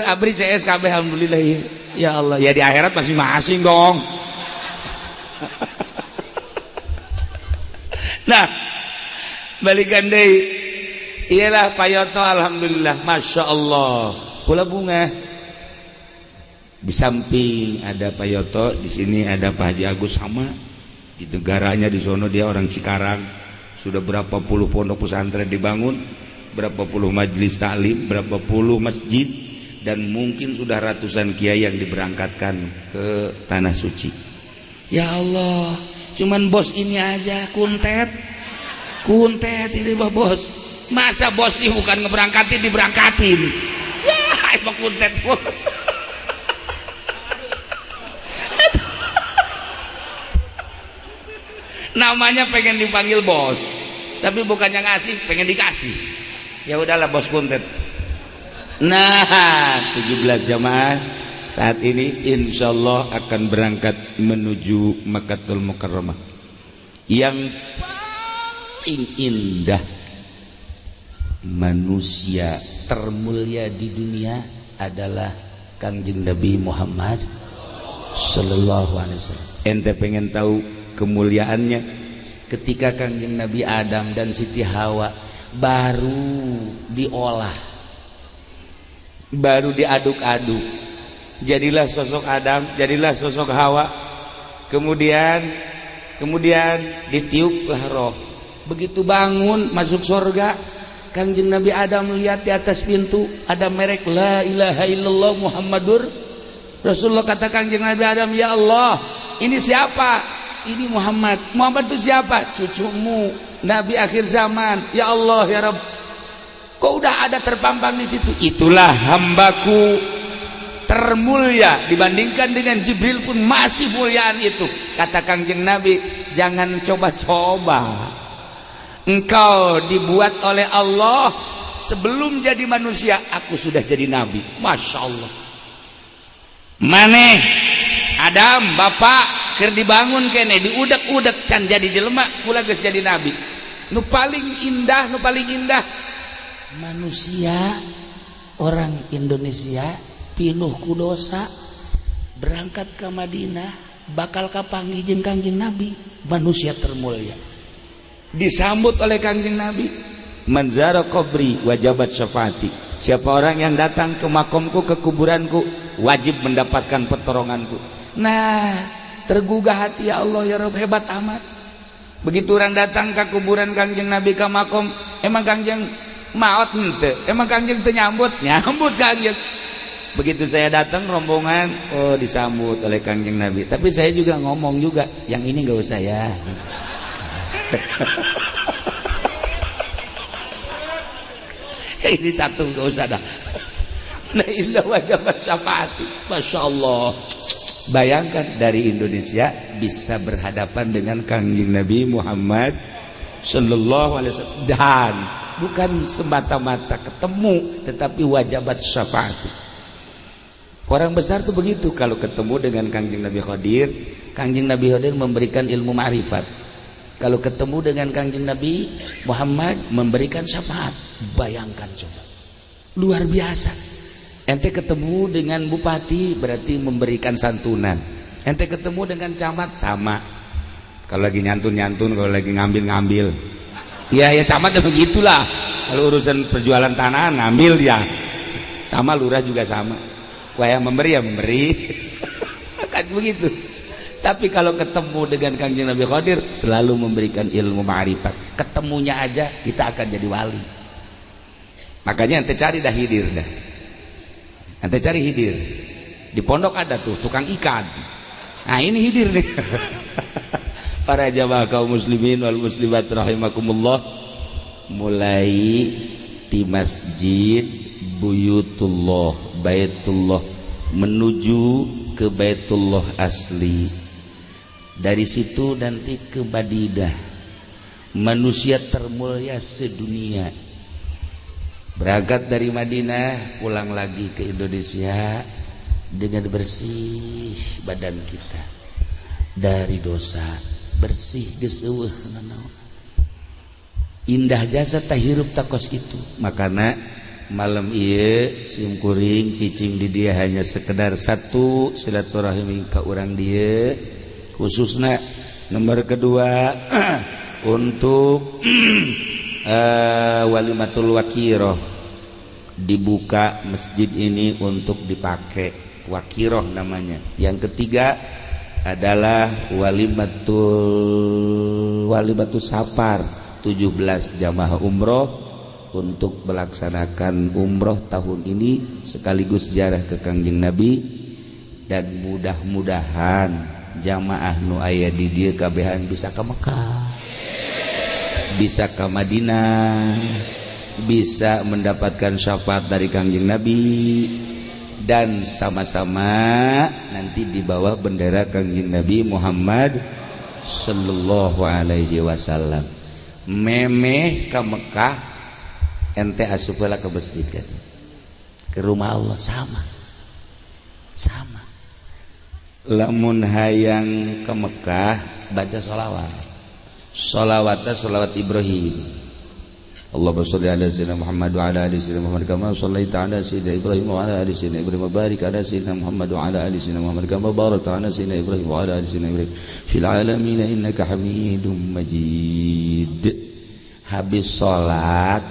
Abri CS kabeh alhamdulillah ieu. Ya Allah, ya di akhirat masing-masing dong. Nah, balikan deui. Iyalah Pak Yoto alhamdulillah, Masya Allah. Kula bunga. Di samping ada Pak Yoto, di sini ada Pak Haji Agus sama. Di negaranya di sono dia orang Cikarang. Sudah berapa puluh pondok pesantren dibangun, berapa puluh majelis taklim, berapa puluh masjid, dan mungkin sudah ratusan kiai yang diberangkatkan ke tanah suci. Ya Allah, cuman bos ini aja kuntet. Kuntet ini bos. Masa bos sih bukan ngeberangkatin, diberangkatin. Ya, emang kuntet bos. Namanya pengen dipanggil bos, tapi bukannya ngasih, pengen dikasih. Ya udahlah bos kuntet. Nah, 17 jamaah saat ini insya Allah akan berangkat menuju Makkatul Mukarramah yang paling indah. Manusia termulia di dunia adalah Kangjeng Nabi Muhammad sallallahu alaihi wasallam. Ente pengen tahu kemuliaannya? Ketika Kangjeng Nabi Adam dan Siti Hawa baru diolah, baru diaduk-aduk, jadilah sosok Adam, jadilah sosok Hawa. Kemudian Kemudian ditiuplah roh. Begitu bangun masuk surga, Kangjeng Nabi Adam lihat di atas pintu ada merek la ilaha illallah Muhammadur Rasulullah. Kata Kangjeng Nabi Adam, "Ya Allah, ini siapa?" "Ini Muhammad." "Muhammad itu siapa?" "Cucumu, Nabi akhir zaman." "Ya Allah, ya Rabb, kok udah ada terpampang di situ?" "Itulah hambaku termulia, dibandingkan dengan Jibril pun masih muliaan itu." Kata Kangjeng Nabi, "Jangan coba-coba. Engkau dibuat oleh Allah sebelum jadi manusia, aku sudah jadi nabi." Masya Allah. Maneh Adam, bapak keur dibangun kene, diudek-udek, can jadi jelema kula geus jadi nabi. Nu paling indah, nu paling indah manusia, orang Indonesia pinuh ku dosa, berangkat ke Madinah bakal kapanggih jeung Kangjeng Nabi, manusia termulia, disambut oleh Kangjeng Nabi. "Man zara qabri wajabat syafaati." Siapa orang yang datang ke makomku, ke kuburanku, wajib mendapatkan pertolonganku. Nah, tergugah hati, ya Allah, ya Rabb, hebat amat. Begitu orang datang ke kuburan Kangjeng Nabi, ke makom, emang Kangjeng maot henteu? Emang Kangjeng teu nyambut? Nyambut Kangjeng. Begitu saya datang rombongan, oh, disambut oleh Kangjeng Nabi. Tapi saya juga ngomong juga, yang ini nggak usah ya. Ini satu nggak usah dah. Nah, illa wajib syafaati. Masya Allah. Bayangkan, dari Indonesia bisa berhadapan dengan Kangjeng Nabi Muhammad Sallallahu Alaihi Wasallam dan bukan semata-mata ketemu, tetapi wajabat syafaati. Orang besar tuh begitu, kalau ketemu dengan Kangjeng Nabi Khadir, Kangjeng Nabi Khadir memberikan ilmu ma'rifat. Kalau ketemu dengan Kangjeng Nabi Muhammad, memberikan syafaat. Bayangkan coba, luar biasa. Ente ketemu dengan bupati berarti memberikan santunan. Ente ketemu dengan camat sama, kalau lagi nyantun-nyantun, kalau lagi ngambil-ngambil ya, ya camat ya begitulah. Kalau urusan perjualan tanah ngambil ya sama, lurah juga sama. Wah, yang memberi ya memberi kan begitu. Tapi kalau ketemu dengan Kangjeng Nabi Khadir, selalu memberikan ilmu ma'rifat. Ketemunya aja kita akan jadi wali. Makanya ente cari dah Hidir dah. Ente cari Hidir. Di pondok ada tuh tukang ikan. Nah, ini Hidir nih. Para jamaah kaum muslimin wal muslimat rahimakumullah, mulai di masjid Buyutullah, Baitullah, menuju ke Baitullah asli. Dari situ nanti ke Madinah, manusia termulia sedunia berangkat dari Madinah, pulang lagi ke Indonesia dengan bersih badan kita dari dosa, bersih, geus eueuh nanaon. Indah jasa tah hirup tah kos itu. Makana malam ieu sim kuring cicing di dia hanya sekedar satu, silaturahmi ka urang dieu khususnya. Nomor kedua, untuk walimatul wakiroh, dibuka masjid ini untuk dipakai wakiroh namanya. Yang ketiga adalah walimatul safar 17 jamaah umroh untuk melaksanakan umroh tahun ini sekaligus ziarah ke Kangjeng Nabi, dan mudah-mudahan jamaah nu aya di dieu kabehan bisa ke Mekah, bisa ke Madinah, bisa mendapatkan syafaat dari Kangjeng Nabi, dan sama-sama nanti di bawah bendera Kangjeng Nabi Muhammad Sallallahu Alaihi Wasallam. Memeh ke Mekah, ente asup heula ke masjid kan, ke rumah Allah. Sama sama lamun hayang ke Mekah, baca sholawat. Sholawatnya sholawat Ibrahim. Allahumma sholli ala sayyidina Muhammad wa ala ali sayyidina Muhammad kama shallaita ala sayyidina Ibrahim wa ala ali sayyidina Ibrahim wa barik ala sayyidina Muhammad wa ala ali sayyidina Muhammad kama barakta ala sayyidina Ibrahim wa ala ali sayyidina Ibrahim fil alamin innaka Hamidum Majid. Habis salat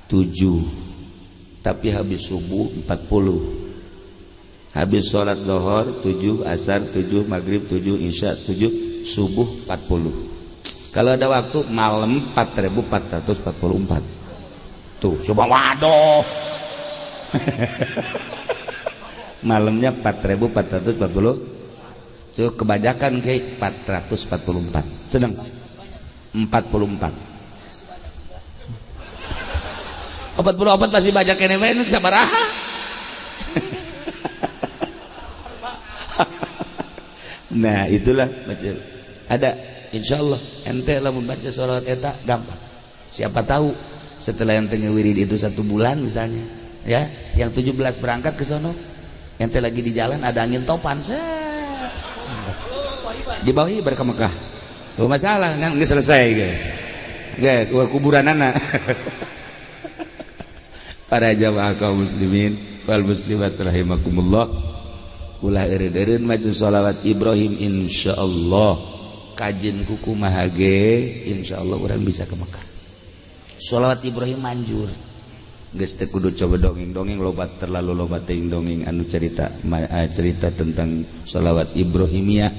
7, tapi habis subuh 40. Habis sholat lohor 7, asar 7, maghrib 7, isya 7. subuh 40. Kalau ada waktu malam 4444. Tuh, coba waduh. Malamnya 4440. Tuh kebanyakan kayak 444. Sedang 44. 44 masih banyak kene wae sabaraha. Nah, itulah baca. Ada insyaallah ente lamun baca sholawat eta gampang. Siapa tahu setelah ente ngewirid itu 1 bulan misalnya, ya, yang 17 berangkat ke sono, ente lagi di jalan ada angin topan, di bawah ini ke Mekah. Oh, masalah kan nggak selesai, guys. Guys, wah kuburan anak. Para jamaah kaum muslimin wal muslimat rahimakumullah. Ulah eureun-eureun maca sholawat Ibrahim insyaallah kajen kuku mahage insyaallah urang bisa ke Mekah. Sholawat Ibrahim manjur. Geus teu kudu coba dongeng-dongeng lobat terlalu lobat teuing dongeng anu cerita cerita tentang sholawat Ibrahimiyah.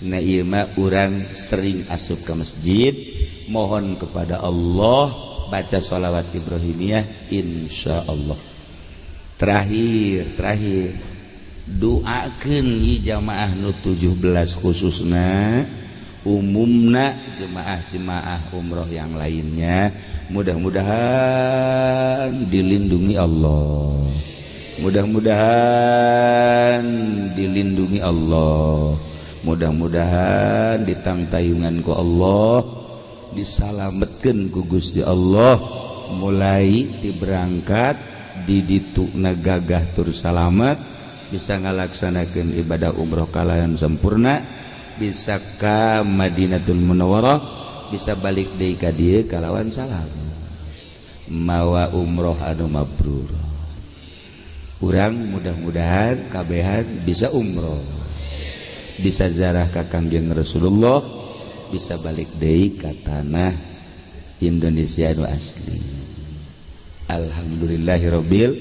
Nah ieu mah urang sering asup ke masjid mohon kepada Allah baca sholawat Ibrahimiyah insyaallah. Terakhir doakeun ieu jamaah nu 17 khususna umumna jemaah-jemaah umroh yang lainnya mudah-mudahan dilindungi Allah, mudah-mudahan dilindungi Allah, mudah-mudahan ditangtayungan ku Allah, disalametkeun ku Gusti Allah, mulai diberangkat di dituna gagah tur salamet, bisa ngalaksanakeun ibadah umroh kalayan sempurna, bisa ka Madinatul Munawwarah, bisa balik deui ka dieu kalawan salam mawa umroh anu mabrur. Urang mudah-mudahan kabehan bisa umroh, bisa ziarah ka Kangjeng Rasulullah, bisa balik deui ka tanah Indonesia nu asli. Alhamdulillahirabbil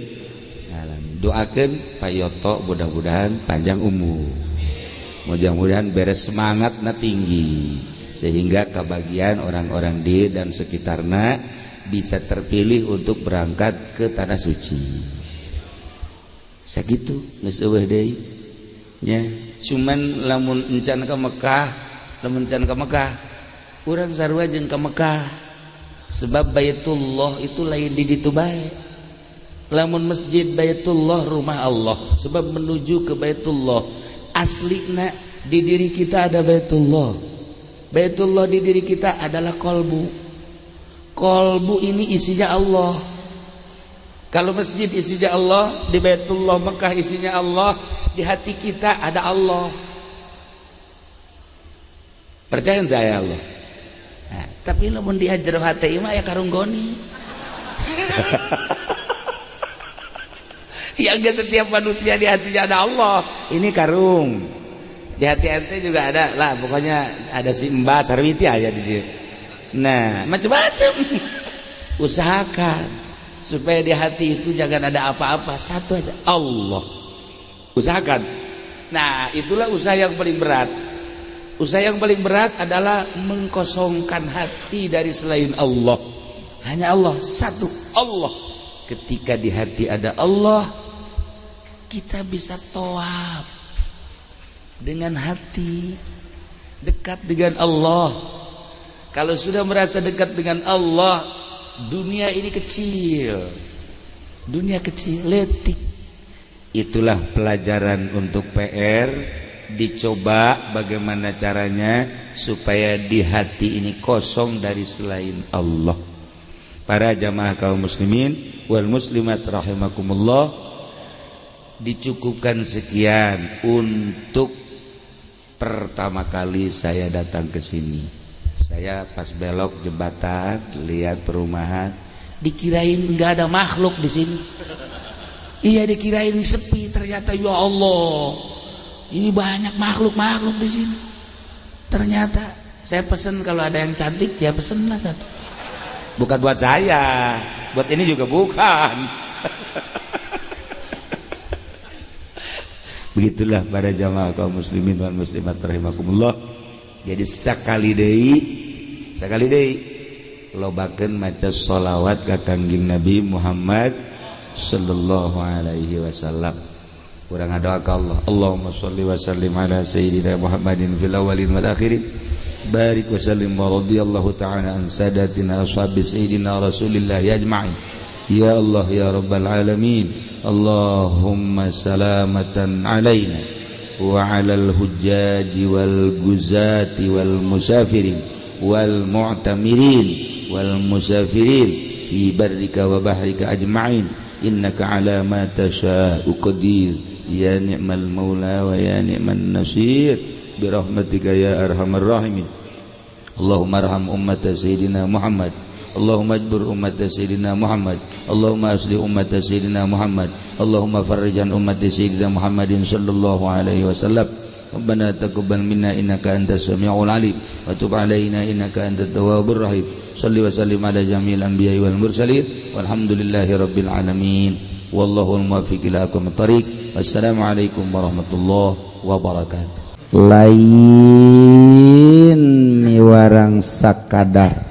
alamin. Doakeun Pak Yoto mudah-mudahan panjang umur, mudah-mudahan beres semangatna tinggi sehingga kebagian orang-orang di dan sekitarna bisa terpilih untuk berangkat ke tanah suci. Sakitu geus eueuh deui nya. Cuman lamun encan ke Mekah, lamun encan ke Mekah, urang sarua jeung ke Mekah. Sebab Baitullah itu lain di ditu bae. Lamun masjid Baitullah rumah Allah, sebab menuju ke Baitullah aslina di diri kita ada Baitullah. Baitullah di diri kita adalah kolbu. Kolbu ini isinya Allah. Kalau masjid isinya Allah, di Baitullah Mekah isinya Allah, di hati kita ada Allah. Percaya enggak ya Allah? Nah, tapi lamun di jero hati mah ya karunggoni. Ya enggak setiap manusia di hatinya ada Allah. Ini karung. Di hati ente juga ada lah, pokoknya ada si Mbak Sarwiti aja di dia. Nah, macam-macam. Usahakan supaya di hati itu jangan ada apa-apa, satu aja, Allah. Usahakan. Nah, itulah usaha yang paling berat. Usaha yang paling berat adalah mengkosongkan hati dari selain Allah. Hanya Allah, satu, Allah. Ketika di hati ada Allah, kita bisa tawaf dengan hati, dekat dengan Allah. Kalau sudah merasa dekat dengan Allah, dunia ini kecil. Dunia kecil, letik. Itulah pelajaran untuk PR. Dicoba bagaimana caranya supaya di hati ini kosong dari selain Allah. Para jamaah kaum muslimin wal muslimat rahimakumullah, dicukupkan sekian untuk pertama kali saya datang ke sini. Saya pas belok jembatan lihat perumahan, dikirain nggak ada makhluk di sini. Iya, dikirain sepi, ternyata ya Allah, ini banyak makhluk-makhluk di sini. Ternyata saya pesen kalau ada yang cantik ya pesen lah satu. Bukan buat saya, buat ini juga bukan. Begitulah para jamaah kaum muslimin dan muslimat rahimakumullah. Jadi sekali deui lobakeun maca sholawat ka Kangjeng Nabi Muhammad sallallahu alaihi wasallam. Urang ngadoa ka Allah, Allahumma sholli wa sallim ala sayyidina Muhammadin fil awwalin wal akhirin, barik wa sallim wa radhiyallahu ta'ala an sadatina ashabi sayyidina Rasulillah ajma'in. Ya Allah ya rabbal alamin, Allahumma salamatan alaina wa alal hujjaji wal guzati wal musafirin wal mu'tamirin wal musafirin fi barrika wa bahrika ajma'in, innaka ala ma tasha'u qadir. Ya ni'mal maula wa ya ni'man nasir, bi rahmatika ya arhamar rahimin. Allahumma arham ummata sayyidina Muhammad, Allahumma ajbur ummata sayyidina Muhammad, Allahumma asli ummata sayyidina Muhammad, Allahumma farrijan ummati sayyidina Muhammadin sallallahu alaihi wasallam. Rabbana taqabbal minna innaka antas samiul alim wa tub alaina innaka antat tawwabur rahim. Salli wa sallim ala jami'il anbiya'i wal mursalin, walhamdulillahi rabbil alamin. Wallahul muwaffiq ila aqwamit thariq. Wassalamualaikum warahmatullahi wabarakatuh. Lain miwarang sakadar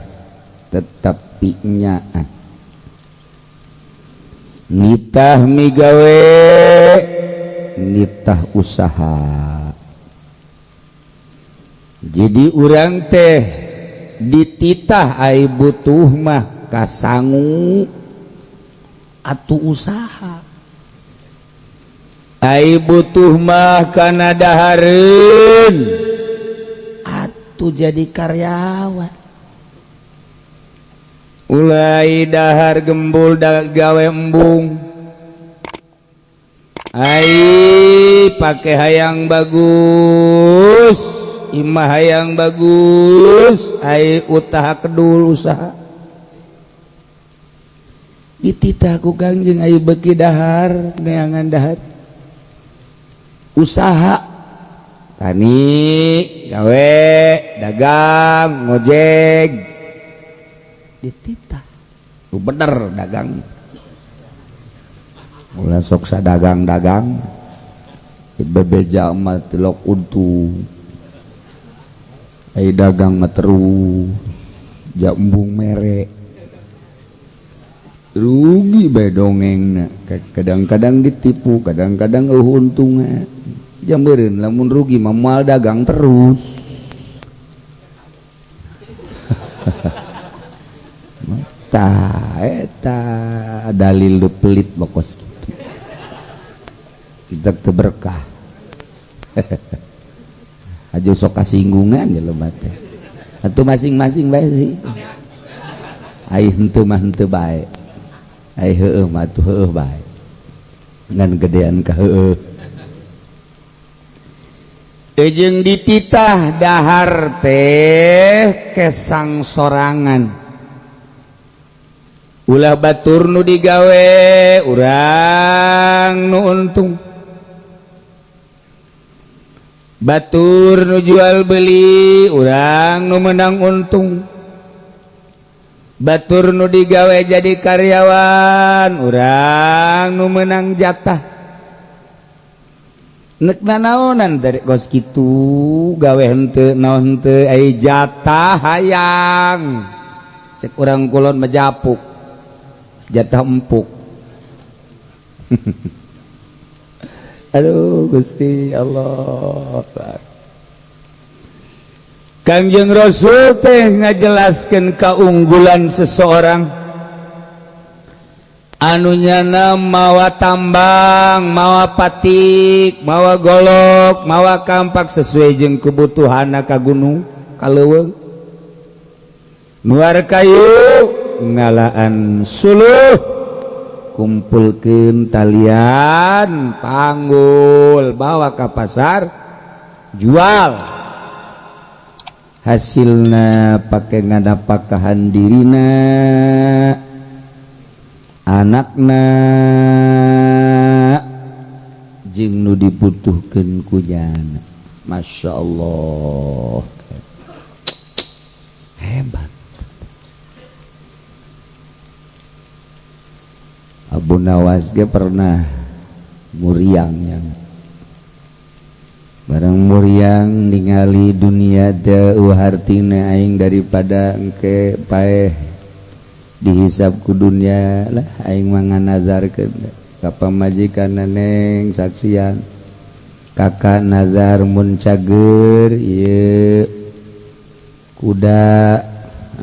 tetapi nyaan nitah migawe, nitah usaha. Jadi urang teh dititah ai butuh mah kasangu atuh usaha, ai butuh mah kana dahareun atuh jadi karyawan. Ulai dahar gembul da gawe embung, ai pake hayang bagus, imah hayang bagus, ai utaha kedul usaha. Dititah ku Kangjeng ai beuki dahar neangan dahar usaha, tani gawe, dagang, ngojek, dititah. Lu bener dagang, ulah sok sadagang-dagang bebeja mah tilok untung, ai dagang mah terus jambung mere rugi bae dongengna. Kadang-kadang ditipu, kadang-kadang eueuh untungna. Jameureun lamun rugi mah moal dagang terus. Tah eta dalil nu pelit bokos kitu. Kita teu berkah. Aja sok kasinggungan jelema teh. Atuh masing-masing bae sih. Ai henteu mah henteu bae. Ai heueuh mah atuh heueuh bae. Ngan gedean ka heueuh. Jeung dititah dahar teh kesang sorangan. Ulah batur nu digawe urang nu untung, batur nu jual beli urang nu menang untung, batur nu digawe jadi karyawan urang nu menang jatah. Nek nanaonan dari kos kitu gawe henteu naon henteu ai jatah hayang. Cek urang kulon mejapuk jatah empuk. Aduh Gusti Allah. Kangjeng Rasul teh ngajelaskeun keunggulan seseorang anu nyana mawa tambang, mawa patik, mawa golok, mawa kampak sesuai jeung kebutuhanna ka gunung, ka leuweung. Nuar kayu ngalaan suluh, kumpulkeun talian, panggul, bawa ka pasar, jual. Hasilna pake ngadapakahan dirina, anakna, jeung nu dibutuhkeun ku jana. Masya Allah, hebat. Abu Nawas ge pernah muriangnya. Barang muriang ningali dunia teh hartina aing daripada engke paeh dihisab ku dunia lah aing mah nganazarkeun ka pamajikan neng saksian kakak nazar mun cager ieu kuda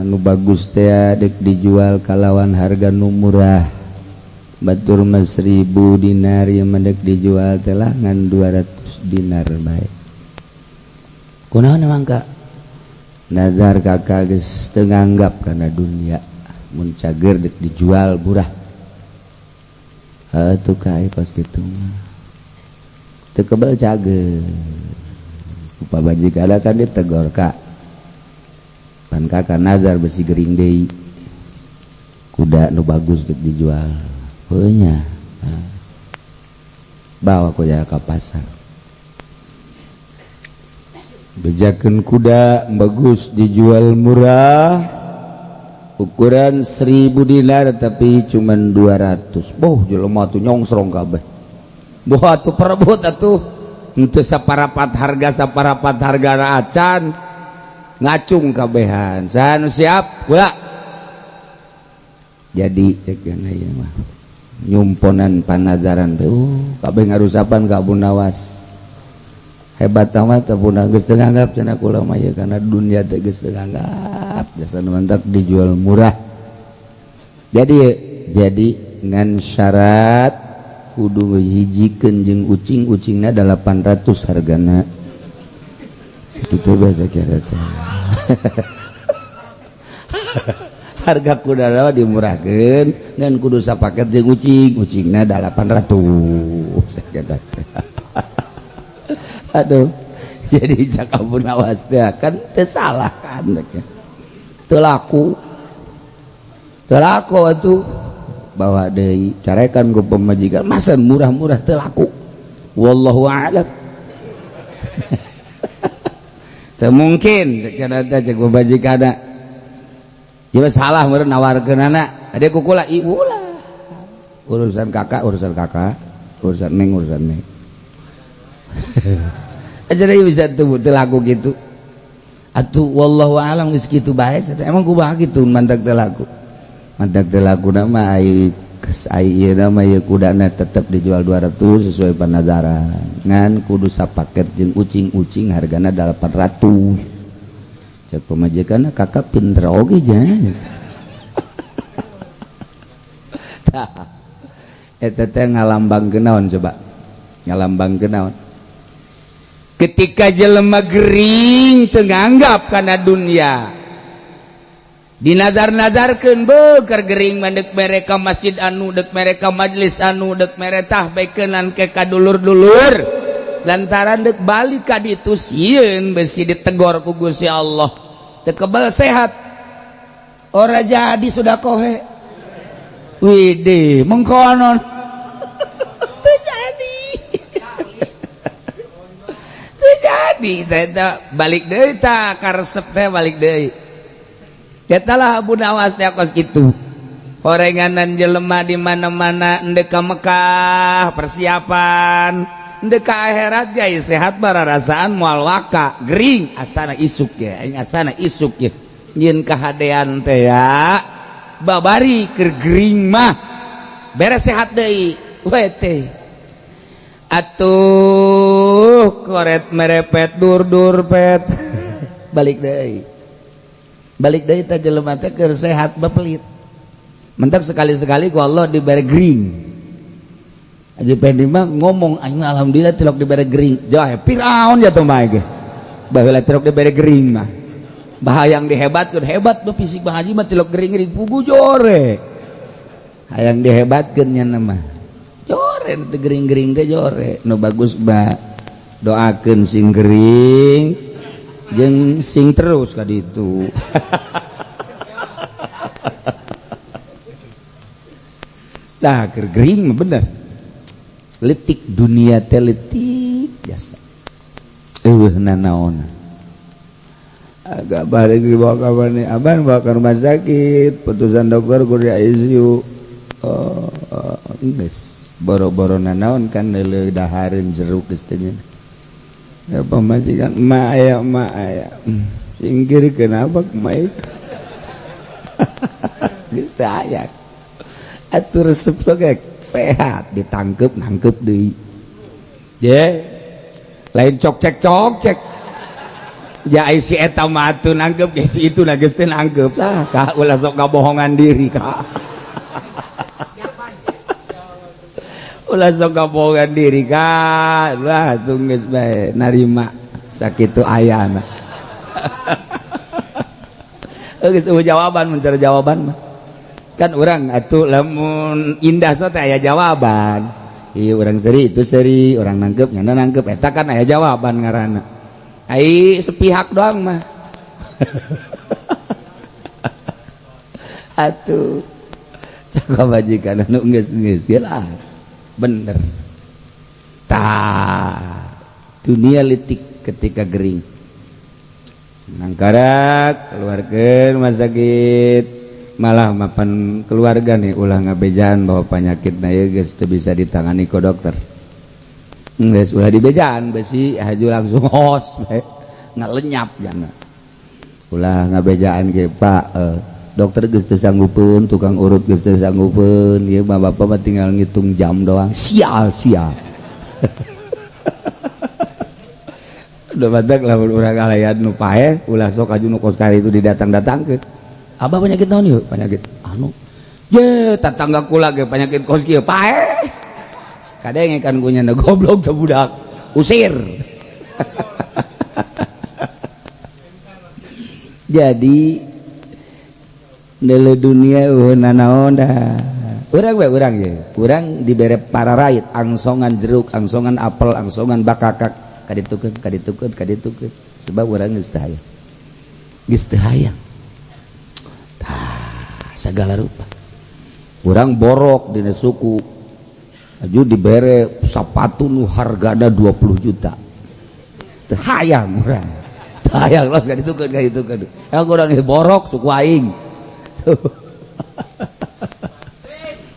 anu bagus teh dek dijual kalawan harga nu murah batur mah 1000 dinar ieu mah dek dijual teh lah ngan 200 dinar bae. Kunaon emang kak? Nazar kakak geus teu nganggap kana dunia mun cager dek dijual murah. Heuh tuh kae kos kitu mah. Teu kebel cager. Pamajikan kan ditegor kak. Pan kakak nazar besi gering deui. Kuda nu bagus dek dijual. Heuh nya. Bawa kuda ka pasar. Bejakeun kuda bagus dijual murah ukuran 1000 dinar tapi cuman 200. Boh jelema tuh nyongsrong kabeh. Boh atuh perebut atuh henteu saparapat harga saparapat harga acan ngacung kabehan. Saha nu siap? Kula. Jadi cek geuna ieu mah nyumponan panazaran teh kabeh ngarusapan ka Abu Nawas. Hebat amat Abu Nawas geus teu nganggap cenah kula mah ieu kana dunia teh geus teu nganggap jasa nu mantak dijual murah. Jadi ngan syarat kudu hijikeun jeung ucing, ucingna 800 hargana. Sakitu bae kira teh. Harga kuda dimurahkeun ngan kudu sapaket jeung ucing, ucingna 800. Aduh, jadi cak Abu Nawas teh kan teu salah kan. Teu laku. Teu laku atuh. Bawa deui carekan ku pamajikan masa murah-murah teu laku. Wallahu a'lam. Teu mungkin kana teh cek pamajikanna. Ieu salah meureun nawarkeunana. Ade kukula iulah. Urusan kakak, urusan kakak, urusan neng, urusan neng. Jadi bisa tuh teu laku gitu. Atuh wallahu a'lam geus kitu bae. Emang kumaha kitu mantak teu laku. Mantak teu lakuna mah ai ieu mah ieu kudana tetep dijual 200 sesuai panazaran. Ngan kudu sapaket jeung ucing-ucing hargana 800. Cek pamajikanna kakak pinter oge nya. Tah eta teh ngalambangkeun naon coba? Ngalambangkeun naon? Ketika jelema gering teu nganggap kana dunia dinazar-nazarkeun beuker gering mah deuk mere ka masjid anu deuk mere ka majelis anu deuk mere tah beukeunan ke ka dulur-dulur lantaran deuk balik ka ditu sieun besi ditegor ku Gusti Allah teu kebal sehat ora jadi sudah kohe widih mengkonon teu jadi teu jadi teh balik deui tah karesep teh balik deui. Eta lah Abu Nawas teh kos kitu. Horenganan jelema di mana-mana endek ka Mekah persiapan endek ka akhirat ge sehat bararasaan moal waka gering asana isuk ye aing asana isuk ye nyieun kahadean teh ya babari keur gering mah beres sehat deui we teh atuh koret merepet dur-dur pet balik deui balik deui teh jelema teh keur sehat bepelit mentak sekali-sekali ku Allah dibere gering Haji Pendi mah ngomong aing alhamdulillah tilok dibere gering jauh Firaun ya tuh mah ge baheula tilok dibere gering mah bahayang dihebatkeun hebat be fisik Bang Haji mah tilok gering-gering pugu jore hayang dihebatkeun nya mah jore teu gering-gering teh jore nu bagus ba doakeun sing gering jeung sing terus ka ditu. Tah keur gering mah bener letik dunia teh letik biasa eueuh nanaon agak balik dibawa ka mana aban bawa ke rumah sakit putusan dokter kudu di ICU oh, geus boro-boro nanaon kan leuleuh dahareun jeruk geus teh. Ya pamajikan emak aya emak aya. Singkir kenapa emak geus teu aya. Atuh resep ge sehat ditangkep nangkep deui. Ye. Lain cok cek cok cek. Ya ai si eta mah atuh nangkep ge si itu na geus teu nangkep lah ka ulah sok ngabohongan diri ka. Ulah sok ngabohongan diri ka. Lah atuh geus bae narima sakitu ayana. Geus eueuh jawaban mencari jawaban mah. Kan urang atuh lamun indah so teh aya jawaban. Ieu urang seri itu seri, urang nangkep nyana nangkep eta kan aya jawaban ngaranna. Ai sepihak doang mah. Atuh pamajikan anu geus-geus lah. Bener. Tah dunia litik ketika gering. Nangkarak keluarga rumah sakit malah mapan keluarga nih ulah ngabejaan bahwa penyakit na ieu geus teu bisa ditangani ku dokter. Geus ulah dibejaan besi haju langsung hos bae ngalenyap jana. Ulah ngabejaan ge Pak dokter geus teu sanggupeun, tukang urut geus teu sanggupeun, ieu mah bapak mah tinggal ngitung jam doang. Sial sial. Udah badak lamun urang ngalayan nu paeh ulah sok aju nu kos kari itu didatang-datangkeun. Abah penyakit naon ieu? Penyakit anu. Ye, tetangga kula ge penyakit kos kieu paeh. Kadenge kan ku nyana goblok teh budak. Usir. Jadi nele dunia eueuh nanaon dah. Urang we urang ye. Urang dibere pararait angsongan jeruk, angsongan apel, angsongan bakakak. Kaditukeun, kaditukeun, kaditukeun. Sebab urang geus teu hayang. Geus teu hayang. Tah, segala rupa. Urang borok dina suku. Aju dibere sapatu nu hargana 20 juta. Teu hayang urang. Teu hayang los kaditukeun, kaditukeun. Yang urang borok suku aing. Tuh.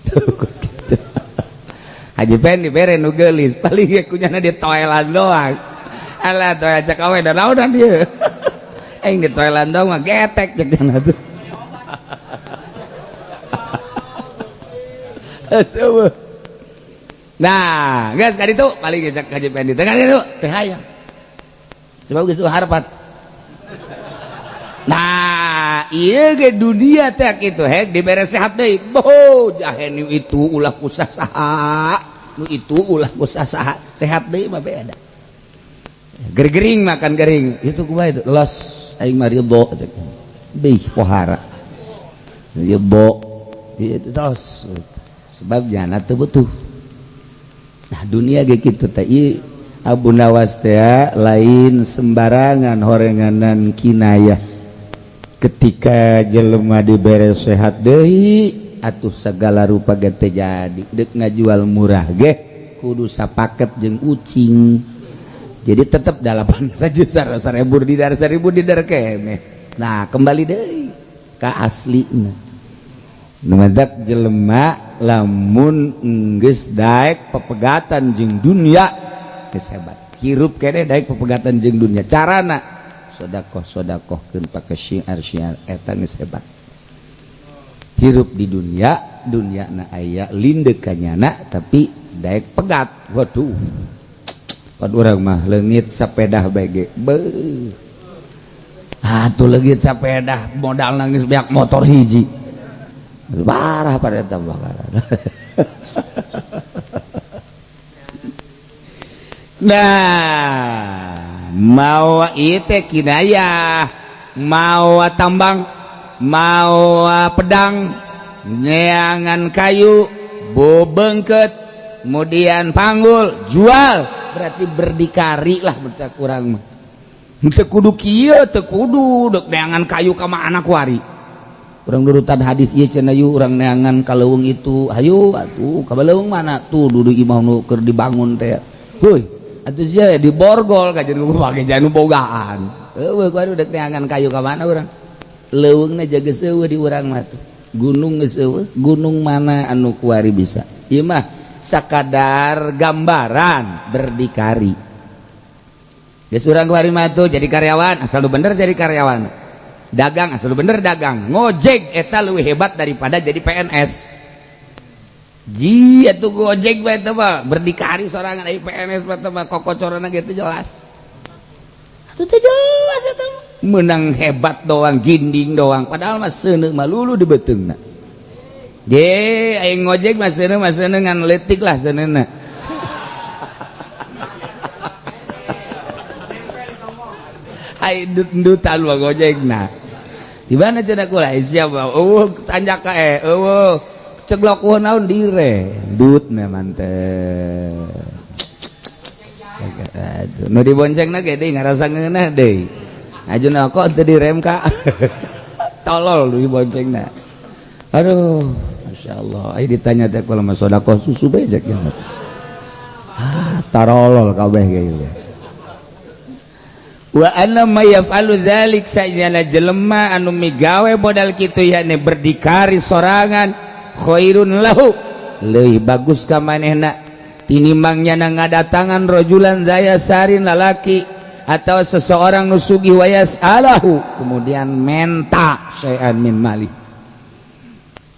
Tuh kos kitu. Haji Pen dibere nu geulis, paling ge kunyana di toelan doang. Alah toelan cek awe da naonan ieu. Aing di toelan doang mah getek cek jana tuh. Astaga. Nah, geus ka ditu paling ge cek Haji Pen di tengah ditu teu hayang. Sebab geus harapan. Nah, ieu ge dunia teh kitu hek dibere sehat deui. Boh, jahe nu itu ulah ku saha. Nu itu ulah ku saha. Sehat deui mah beda. Gergering makan gering. Itu kumaha itu? Los aing mah ridho cek. Bih pohara. Ridho. Itu tos. Sebab jana teu butuh. Nah, dunia ge kitu teh ieu Abu Nawas teh lain sembarangan horenganan kinayah. Ketika jelema dibere sehat deui atuh segala rupa ge teu jadi deuk ngajual murah ge kudu sapaket jeung ucing. Jadi tetep 8 juta 1000 didar 1000 didar keneh. Nah, kembali deui ka aslina. Nu matak jelema lamun geus daek pepegatan jeung dunia geus hebat. Hirup keneh daek pepegatan jeung dunia. Carana sodakoh sodakohkeun pake syiar syiar eta geus hebat. Hirup di dunia, dunia na aya lindek kanyana tapi daek pegat. Waduh. Pan urang mah leungit sapedah bae ge. Beuh. Atuh leungit sapedah modal nangis beak motor hiji. Parah pada eta bakaran. Nah, mau itu kinayah, mau tambang, mau pedang, neangan kayu, bobengket, kemudian panggul, jual, berarti berdikari lah berarti kurang mah. Teu kudu kieu, teu kudu deuk neangan kayu ka mana kuari. Urang nurutan hadis ieu cenah yu urang neangan ka leuweung itu, hayu atuh ka leuweung mana tuh dudu imah nu keur dibangun teh. Heuy, atuh sia diborgol ka jeung pake janu bogaan. Eueuh kuari deuk neangan kayu ka mana urang? Leuweungna jaga seueuh di urang mah tuh. Gunung geus eueuh, gunung mana anu kuari bisa. Ieu mah sakadar gambaran berdikari. Geus urang kuari mah tuh jadi karyawan asal lu bener jadi karyawan. Dagang asal lu bener dagang. Ngojek eta leuwih hebat daripada jadi PNS. Ji atuh gojek bae teh mah berdikari sorangan ai PNS mah teh mah kokocorana gitu jelas. Atuh teh jelas eta mah. Menang hebat doang, ginding doang, padahal mah seuneu mah lulu di beuteungna. Je aing ngojek mah seuneu ngan leutik lah seuneuna. Ai ndut-ndutan mah gojekna. Di mana cenah kula siapa? Eueuh tanjak ka eueuh ceglok naon dire dut memang teh nu diboncengna ge deui ngarasa ngeunah deui ajuna kok teu direm ka tolol nu diboncengna. Aduh masyaallah aya ditanya teh kalau mah sedekah susu becek ya ah tarolol kabeh ge ieu. Wa anna may yaf'alu dzalik sajana jelema anu migawe modal kitu yakni berdikari sorangan khairun lahu leuwih bagus ka manehna tinimbang nyana ngadatangan rojulan zaya sarin lalaki atau seseorang nu sugih wayas alahu kemudian menta syai'an min mali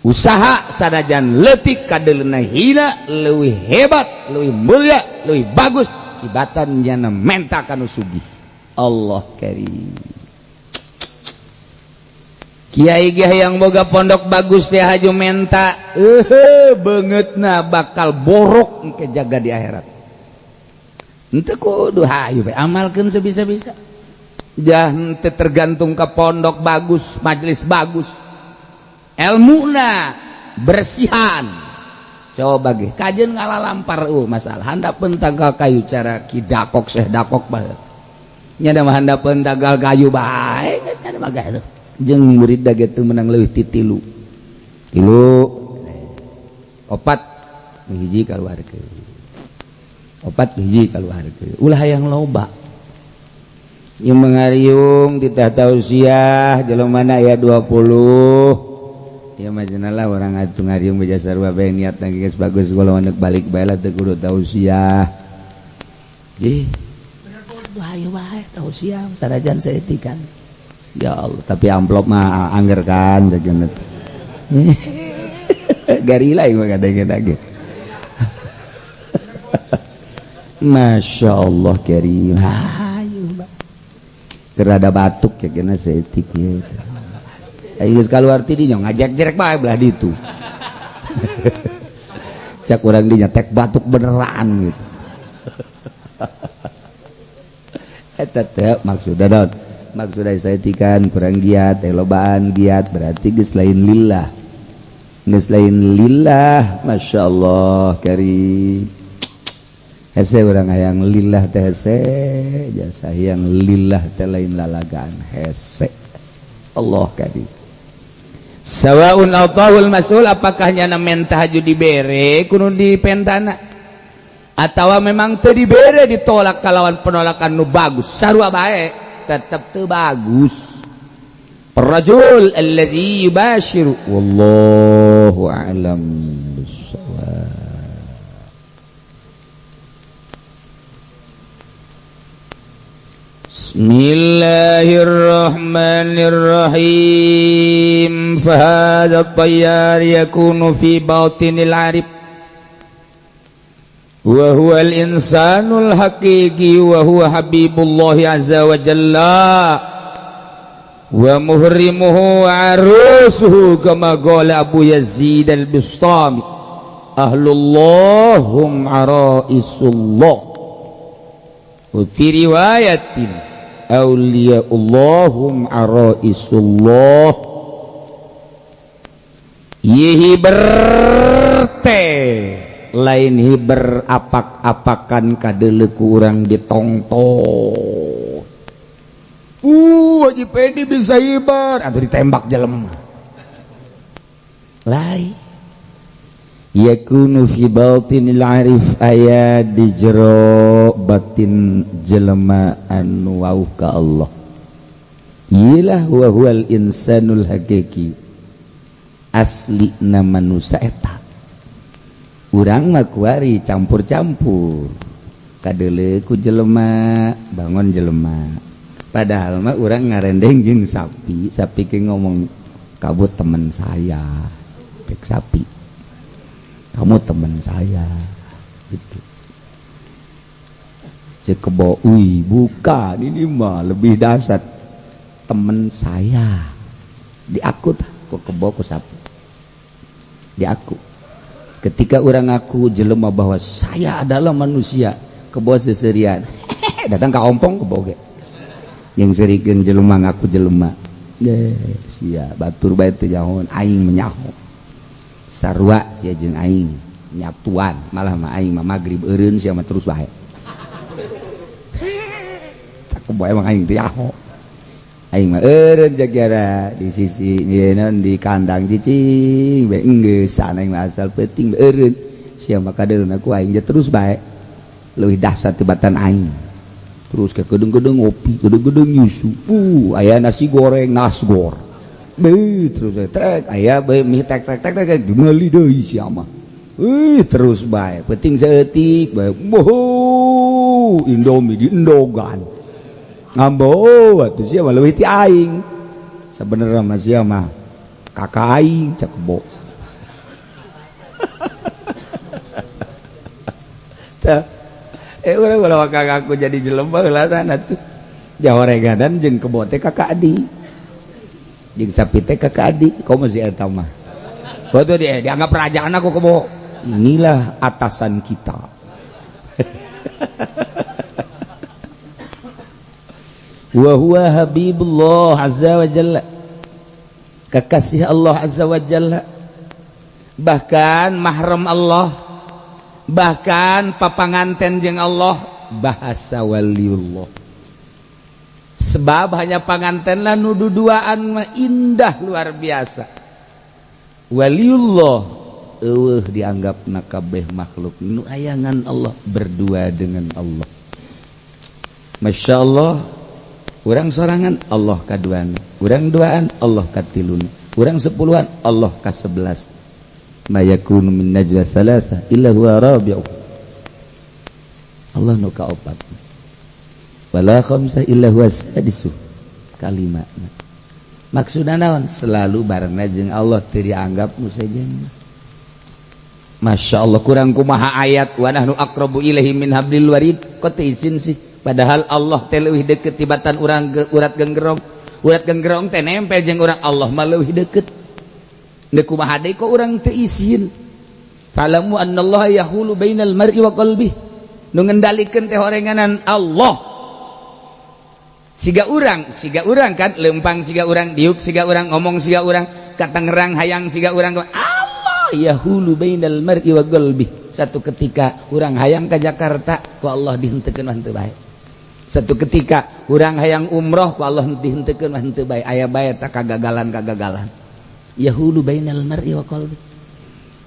usaha sanajan leutik kadeuleuna hina leuwih hebat leuwih mulia leuwih bagus tibatan nyana menta ka nu sugih. Allah karim. Kiai ge yang boga pondok bagus teh haju menta beungeutna bakal borok engke jaga di akhirat. Henteu kudu hayu bae amalkeun sebisa-bisa. Jah henteu tergantung ka pondok bagus, majelis bagus. Elmuna bersihan. Coba ge kajeun ngalalampar masalah handapeun tanggal kayu cara ki dakok seh dakok bae. Nya da mah handapeun tanggal kayu bae geus nya mah gaduh. Jeung murid da gitu menang leuwih ti tilu tilu opat hiji kaluarkeun opat hiji kaluarkeun ulah hayang loba ieu mengariung titah tausiah jelema mana aya 20 ieu mah cenah lah urang atuh ngariung beja sarua bae niatna geus bagus golongan balik bae lah teu kudu tausiah ih bener hayu bae tausiah sanajan saeutik. Ya Allah, tapi amplop mah angger kan jajan. Garila ieu mah kadang-kadang. Masya Allah karim. Hayu Mbak. Kerada batuk ya kena saeutik ieu. Ayo geus kaluar ti dinya ngajek-jerek bae belah ditu. Cak urang dinya tek batuk beneran gitu. Eta teh maksudna naon? Maksudnya saya tikan kurang giat, lobaan giat berarti geus lain lillah. Geus lain lillah, Masya Allah karim. Hese urang hayang lillah teh hese, jasa hayang lillah teh lain lalagaan hese. Allah karim. Sawaun atahul mas'ul apakah nyana menta haju dibere kudu dipentana atawa memang teu dibere ditolak kalawan penolakan nu bagus sarua bae tetap teu bagus. Rajul alladzi yubashiru wallahu a'lam bissawab. Bismillahirrahmanirrahim. Fa hadha at-tayyar yakunu fi batinil 'arif wa huwa al-insanul haqiqi wa huwa habibullah azza wa jalla wa muhrimuhu wa arusuhu kama qala Abu Yazid al-Bustami ahlullah hum araisullah wa fi riwayatin awliyaullah hum araisullah. Yihi berte lain hiber apak-apakan kadeuleu ku urang ditongton. Haji Pedi bisa hiber atau ditembak jelema. Lain yakunu fi batinil arif aya di jero batin jelema anu wauh ka Allah. Iyalah wa huwal insanul hakiki. Asli na manusia eta. Urang mah kuari campur-campur. Kadeuleu ku jelema, bangun jelema. Padahal mah urang ngarendeng jeung sapi, sapi ke ngomong kamu teman saya, cek sapi. Kamu teman saya gitu. Cek kebo, wih bukan ini mah lebih dahsyat, teman saya. Diaku tah ku kebo ku sapi. Diaku. Ketika orang ngaku jelema bahwa saya adalah manusia, kebo seserian. Datang ka ompong kebo ge. Yang serikeun jelema ngaku jelema. Sia batur bae teu nyahoan, aing menyaho. Sarua sia jeung aing nyatuan, malah mah aing mah magrib eureun sia mah terus bae. Cak kebo emang aing teu nyaho. Aing mah eureun jagara di sisi ieu di kandang cicing bae enggeus aing mah asal peuting eureun sia mah kadeulna ku aing terus bae. Leuwih dahsyat tibatan aing. Terus ke gedung-gedung ngopi, gedung-gedung nyusu. Aya nasi goreng, nasgor. Beuh, terus tek aya bae mie tek tek tek tek dimeuli deui sia mah. Terus bae, penting saeutik bae. Boho, Indomie diendogan. Ngambo atuh sia mah leuwih ti aing. Sabenerna mah sia mah kakak aing cek kebo. Tah urang ulah aku jadi jelema heula atuh. Jahoregadan jeung kebo teh kakak adik. Jeung sapi teh kakak adik, komo si eta mah. Batu dia dianggap kerajaan aku kebo. Inilah atasan kita. Wa huwa habibullah azza wa jalla. Kekasih Allah azza wa jalla. Bahkan mahram Allah. Bahkan papanganten jeung Allah, bahasa waliullah. Sebab hanya panganten lah nu duduaan mah indah luar biasa. Waliullah eueuh dianggap kabeh makhluk nu ayangan Allah, berdua dengan Allah. Masya Allah, urang sorangan Allah kaduana, urang duaan Allah katiluna, urang sepuluhan Allah kasebelas. Ma yakunu min najwa thalatha illa huwa rabi'u. Allah nu kaopat. Wala khamsa illa huwa sadisu. Kalimatna. Maksudna naon? Selalu barengna jeung Allah teu dianggap nu sejen. Masya Allah, kurang kumaha ayat wa nahnu aqrabu ilaihi min hablil warid. Kok teu izin sih? Padahal Allah teh leuwih deukeut tibatan urang urat genggerong. Urat genggerong teh nempel jeung urang, Allah mah leuwih deukeut. Deuk kumaha deui kok urang teu izin. Fa'lamu annallaha yahulu bainal mar'i wa qalbihi. Nu ngendalikeun teh horenganan Allah. Siga urang kan lempang siga urang, diuk siga urang, ngomong siga urang, ka Tangerang hayang siga urang. Allah yahulu bainal mar'i wa qalbihi. Satu ketika urang hayang ka Jakarta, ku Allah dihenteukeun mah henteu bae. Satu ketika urang hayang umroh, ku Allah dihenteukeun mah henteu bae. Aya bae ta kagagalan-kagagalan. Yahulu bainal mar'i wa qalbi.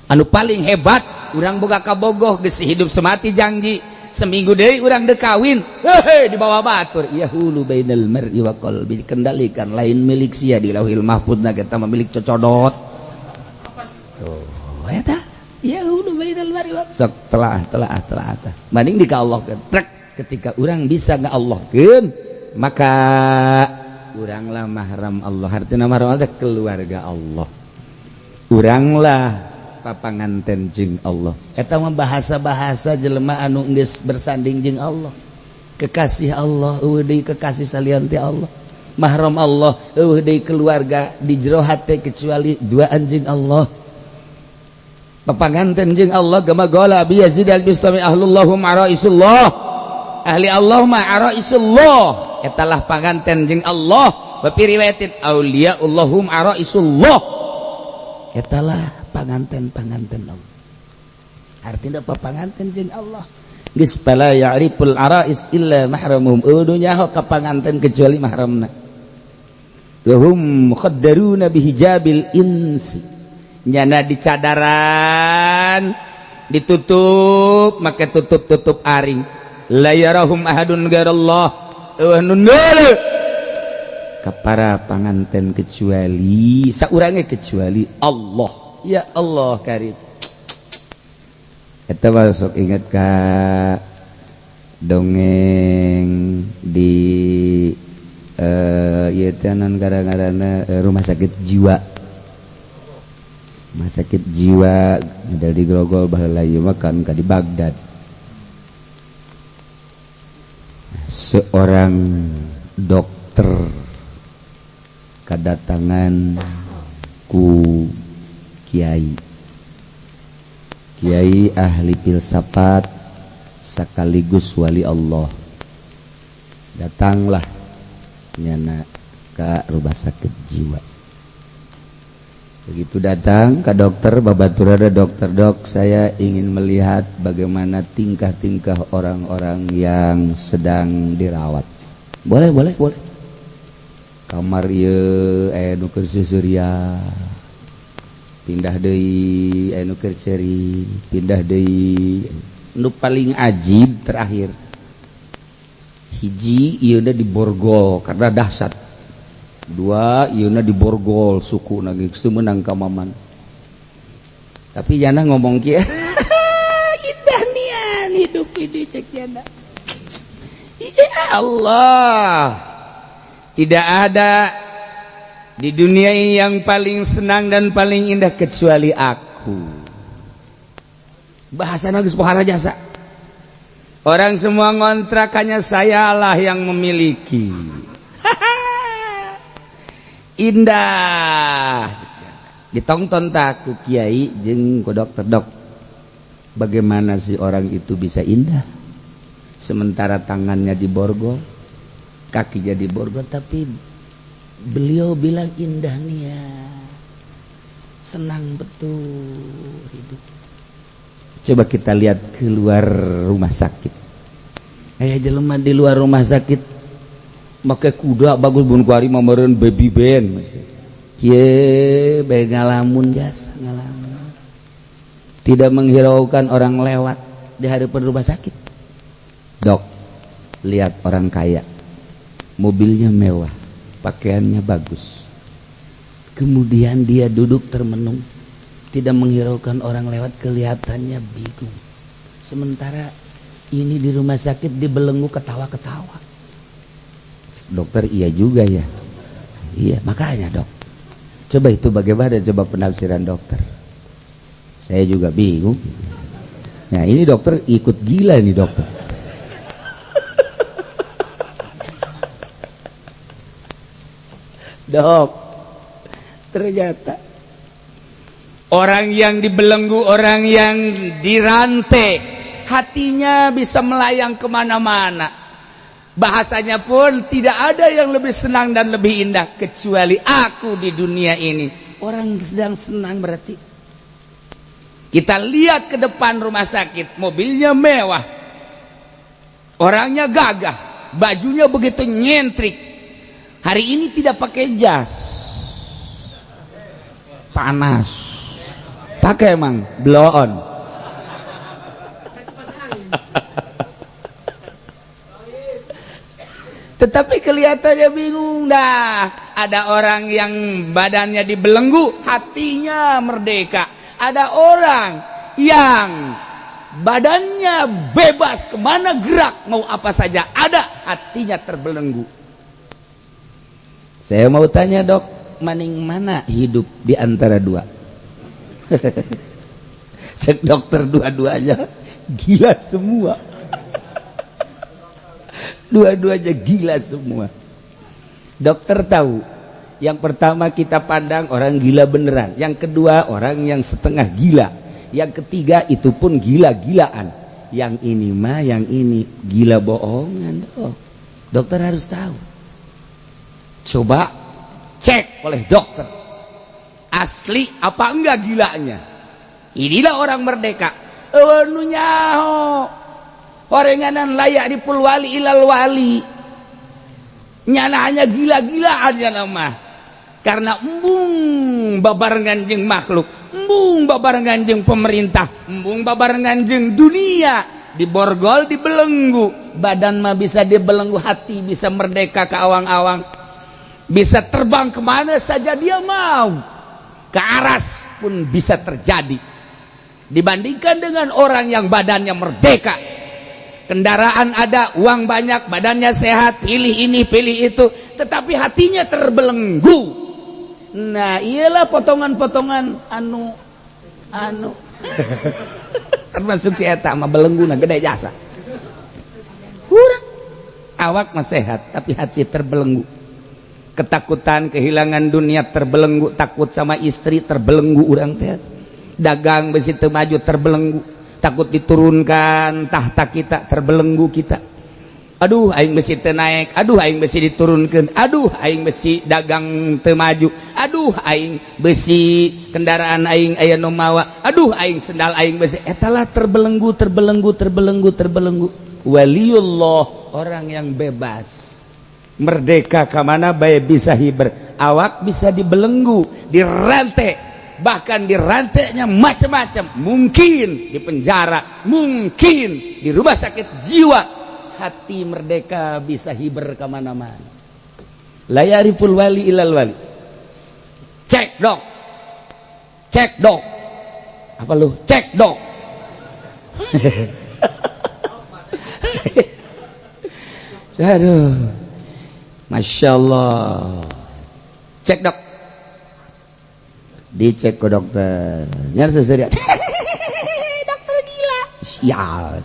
Anu paling hebat urang boga kabogoh geus hidup semati janji, seminggu deui urang deuk kawin, hehe dibawa batur. Yahulu bainal mar'i wa qalbi, dikendalikan lain milik sia di Lauhil Mahfudna kita mah milik cocodot. Tuh eta yahulu bainal mar'i wa sok telah telah telah tah. Banding di ka Allah trek ketika urang bisa ngallahkeun maka uranglah mahram Allah. Artinya mahram Allah keluarga Allah. Uranglah papanganten jeung Allah. Eta mah bahasa-bahasa jelema anu geus bersanding jeung Allah. Kekasih Allah, eueuh deui kekasih salian ti Allah. Mahram Allah, eueuh deui keluarga di jero hate kecuali duaan jeung Allah. Papanganten jeung Allah gama gola bi Yazid al-Bistami ahlullahum araisullah. Ahli Allah ma araisullah. Etalah panganten jeung Allah. Wa fi riwayatin auliyaullahum araisullah. Etalah panganten-panganten Allah. Artinya papanganten jeung Allah. Geus fala ya'riful arais illa mahramuhum. Eueuh nyaho ka panganten kecuali mahramna. Wa hum mukhaddaruna bihijabil insi. Nyana dicadaran, ditutup make tutup-tutup aring. La yarahum ahadun ghairallah. Eueuh nu neuleuh ka para panganten kecuali saurange kecuali Allah. Ya Allah karim. Eta mah sok inget ka Dongeng di ieu teh non gara-garana rumah sakit jiwa. Rumah sakit jiwa ada di Grogol baheula ieu mah kan ka di Baghdad. Seorang dokter kedatangan ku kiai. Kiai ahli filsafat sekaligus wali Allah. Datanglah nyana ke rumah sakit jiwa. Begitu datang ke dokter, babaturada dokter, dok, saya ingin melihat bagaimana tingkah-tingkah orang-orang yang sedang dirawat. Boleh, boleh, boleh. Kamar ieu aya nu keur susuria. Pindah deui aya nu keur ceuri, pindah deui. Nu paling ajib terakhir. Hiji ieu diborgol karena dahsyat. Dua ieuna diborgol suku nage geus meunang ka maman. Tapi jana ngomong kieu, indah nian hidup ini cek jana. Ya Allah, tidak ada di dunia ini yang paling senang dan paling indah kecuali aku. Bahasana geus pohara jasa. Orang semua ngontrakannya, sayalah yang memiliki. Indah. Ditonton tak ku kiai jeung ku dokter, dok. Bagaimana sih orang itu bisa indah? Sementara tangannya diborgol, kakinya diborgol, tapi beliau bilang indah nih ya. Senang betul hidup. Coba kita lihat keluar rumah sakit. Aya jelema di luar rumah sakit make kuda bagus bun kuari mah meureun baby band mesti. Kieu bae ngalamun jasa ngalamun. Tidak menghiraukan orang lewat di hadapan rumah sakit. Dok, lihat orang kaya. Mobilnya mewah, pakaiannya bagus. Kemudian dia duduk termenung, tidak menghiraukan orang lewat, kelihatannya bingung. Sementara ini di rumah sakit dibelenggu ketawa-ketawa. Dokter, iya juga ya. Iya, makanya dok. Coba itu bagaimana, coba penafsiran dokter. Saya juga bingung. Nah ini dokter ikut gila nih dokter. Dok, ternyata orang yang dibelenggu, orang yang dirantai, hatinya bisa melayang kemana-mana. Bahasanya pun tidak ada yang lebih senang dan lebih indah kecuali aku di dunia ini. Orang sedang senang berarti. Kita lihat ke depan rumah sakit, mobilnya mewah, orangnya gagah, bajunya begitu nyentrik. Hari ini tidak pakai jas, panas. Pakai emang blow on. Tetapi kelihatannya bingung dah. Ada orang yang badannya dibelenggu, hatinya merdeka. Ada orang yang badannya bebas kemana gerak mau apa saja ada, hatinya terbelenggu. Saya mau tanya dok, maning mana hidup di antara dua? Cek dokter dua-duanya gila semua. Dua-duanya gila semua. Dokter tahu, yang pertama kita pandang orang gila beneran, yang kedua orang yang setengah gila, yang ketiga itu pun gila-gilaan. Yang ini mah, yang ini gila bohongan. Oh, dokter harus tahu. Coba cek oleh dokter, asli apa enggak gilanya. Inilah orang merdeka. Nu nyaho orenganan layak dipul wali ilal wali. Nyana hanya gila-gilaan nyana mah. Karena embung babarengan jeung makhluk, embung babarengan jeung pemerintah, embung babarengan jeung dunia, diborgol dibelenggu. Badan mah bisa dibelenggu, hati bisa merdeka ke awang-awang. Bisa terbang kemana saja dia mau, ke aras pun bisa terjadi. Dibandingkan dengan orang yang badannya merdeka, Kendaraan ada, uang banyak, badannya sehat, pilih ini, pilih itu, tetapi hatinya terbelenggu. Nah, iyalah potongan-potongan anu anu termasuk si eta mah belenggu na gede jasa. Kurang awak mah sehat, tapi hati terbelenggu. Ketakutan kehilangan dunia terbelenggu, takut sama istri terbelenggu urang teh. Dagang besi teu maju terbelenggu, takut diturunkan tahta kita terbelenggu kita. Aduh, aing besi teu naik, aduh, aing besi diturunkan, aduh, aing besi dagang teu maju, aduh, aing besi kendaraan aing aya nu mawa, aduh, aing sendal aing besi. Etalah terbelenggu, terbelenggu, terbelenggu, terbelenggu. Waliullah orang yang bebas, merdeka, kamana bae bisa hiber. Awak bisa dibelenggu, dirantai, bahkan dirantainya macam-macam, mungkin di penjara, mungkin di rumah sakit jiwa, hati merdeka, bisa hiber kemana-mana. La ya'riful wali ilal wali. Cek dok, cek dok, apa lu cek dok? Aduh, masya Allah. Cek dok, dicek ke dokter, nyar seserian, dokter gila, sial.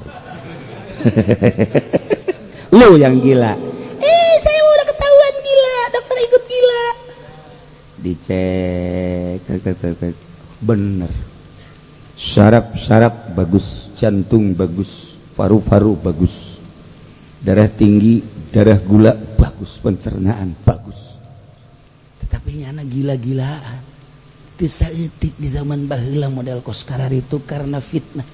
Lu yang gila. Eh, saya udah ketahuan gila, dokter ikut gila. Dicek, tek, tek, tek, tek. Bener, saraf-saraf bagus, jantung bagus, paru-paru bagus, darah tinggi, darah gula bagus, pencernaan bagus, tetapi nyana gila-gilaan. Saeutik di zaman baheula model kos itu karena fitnah.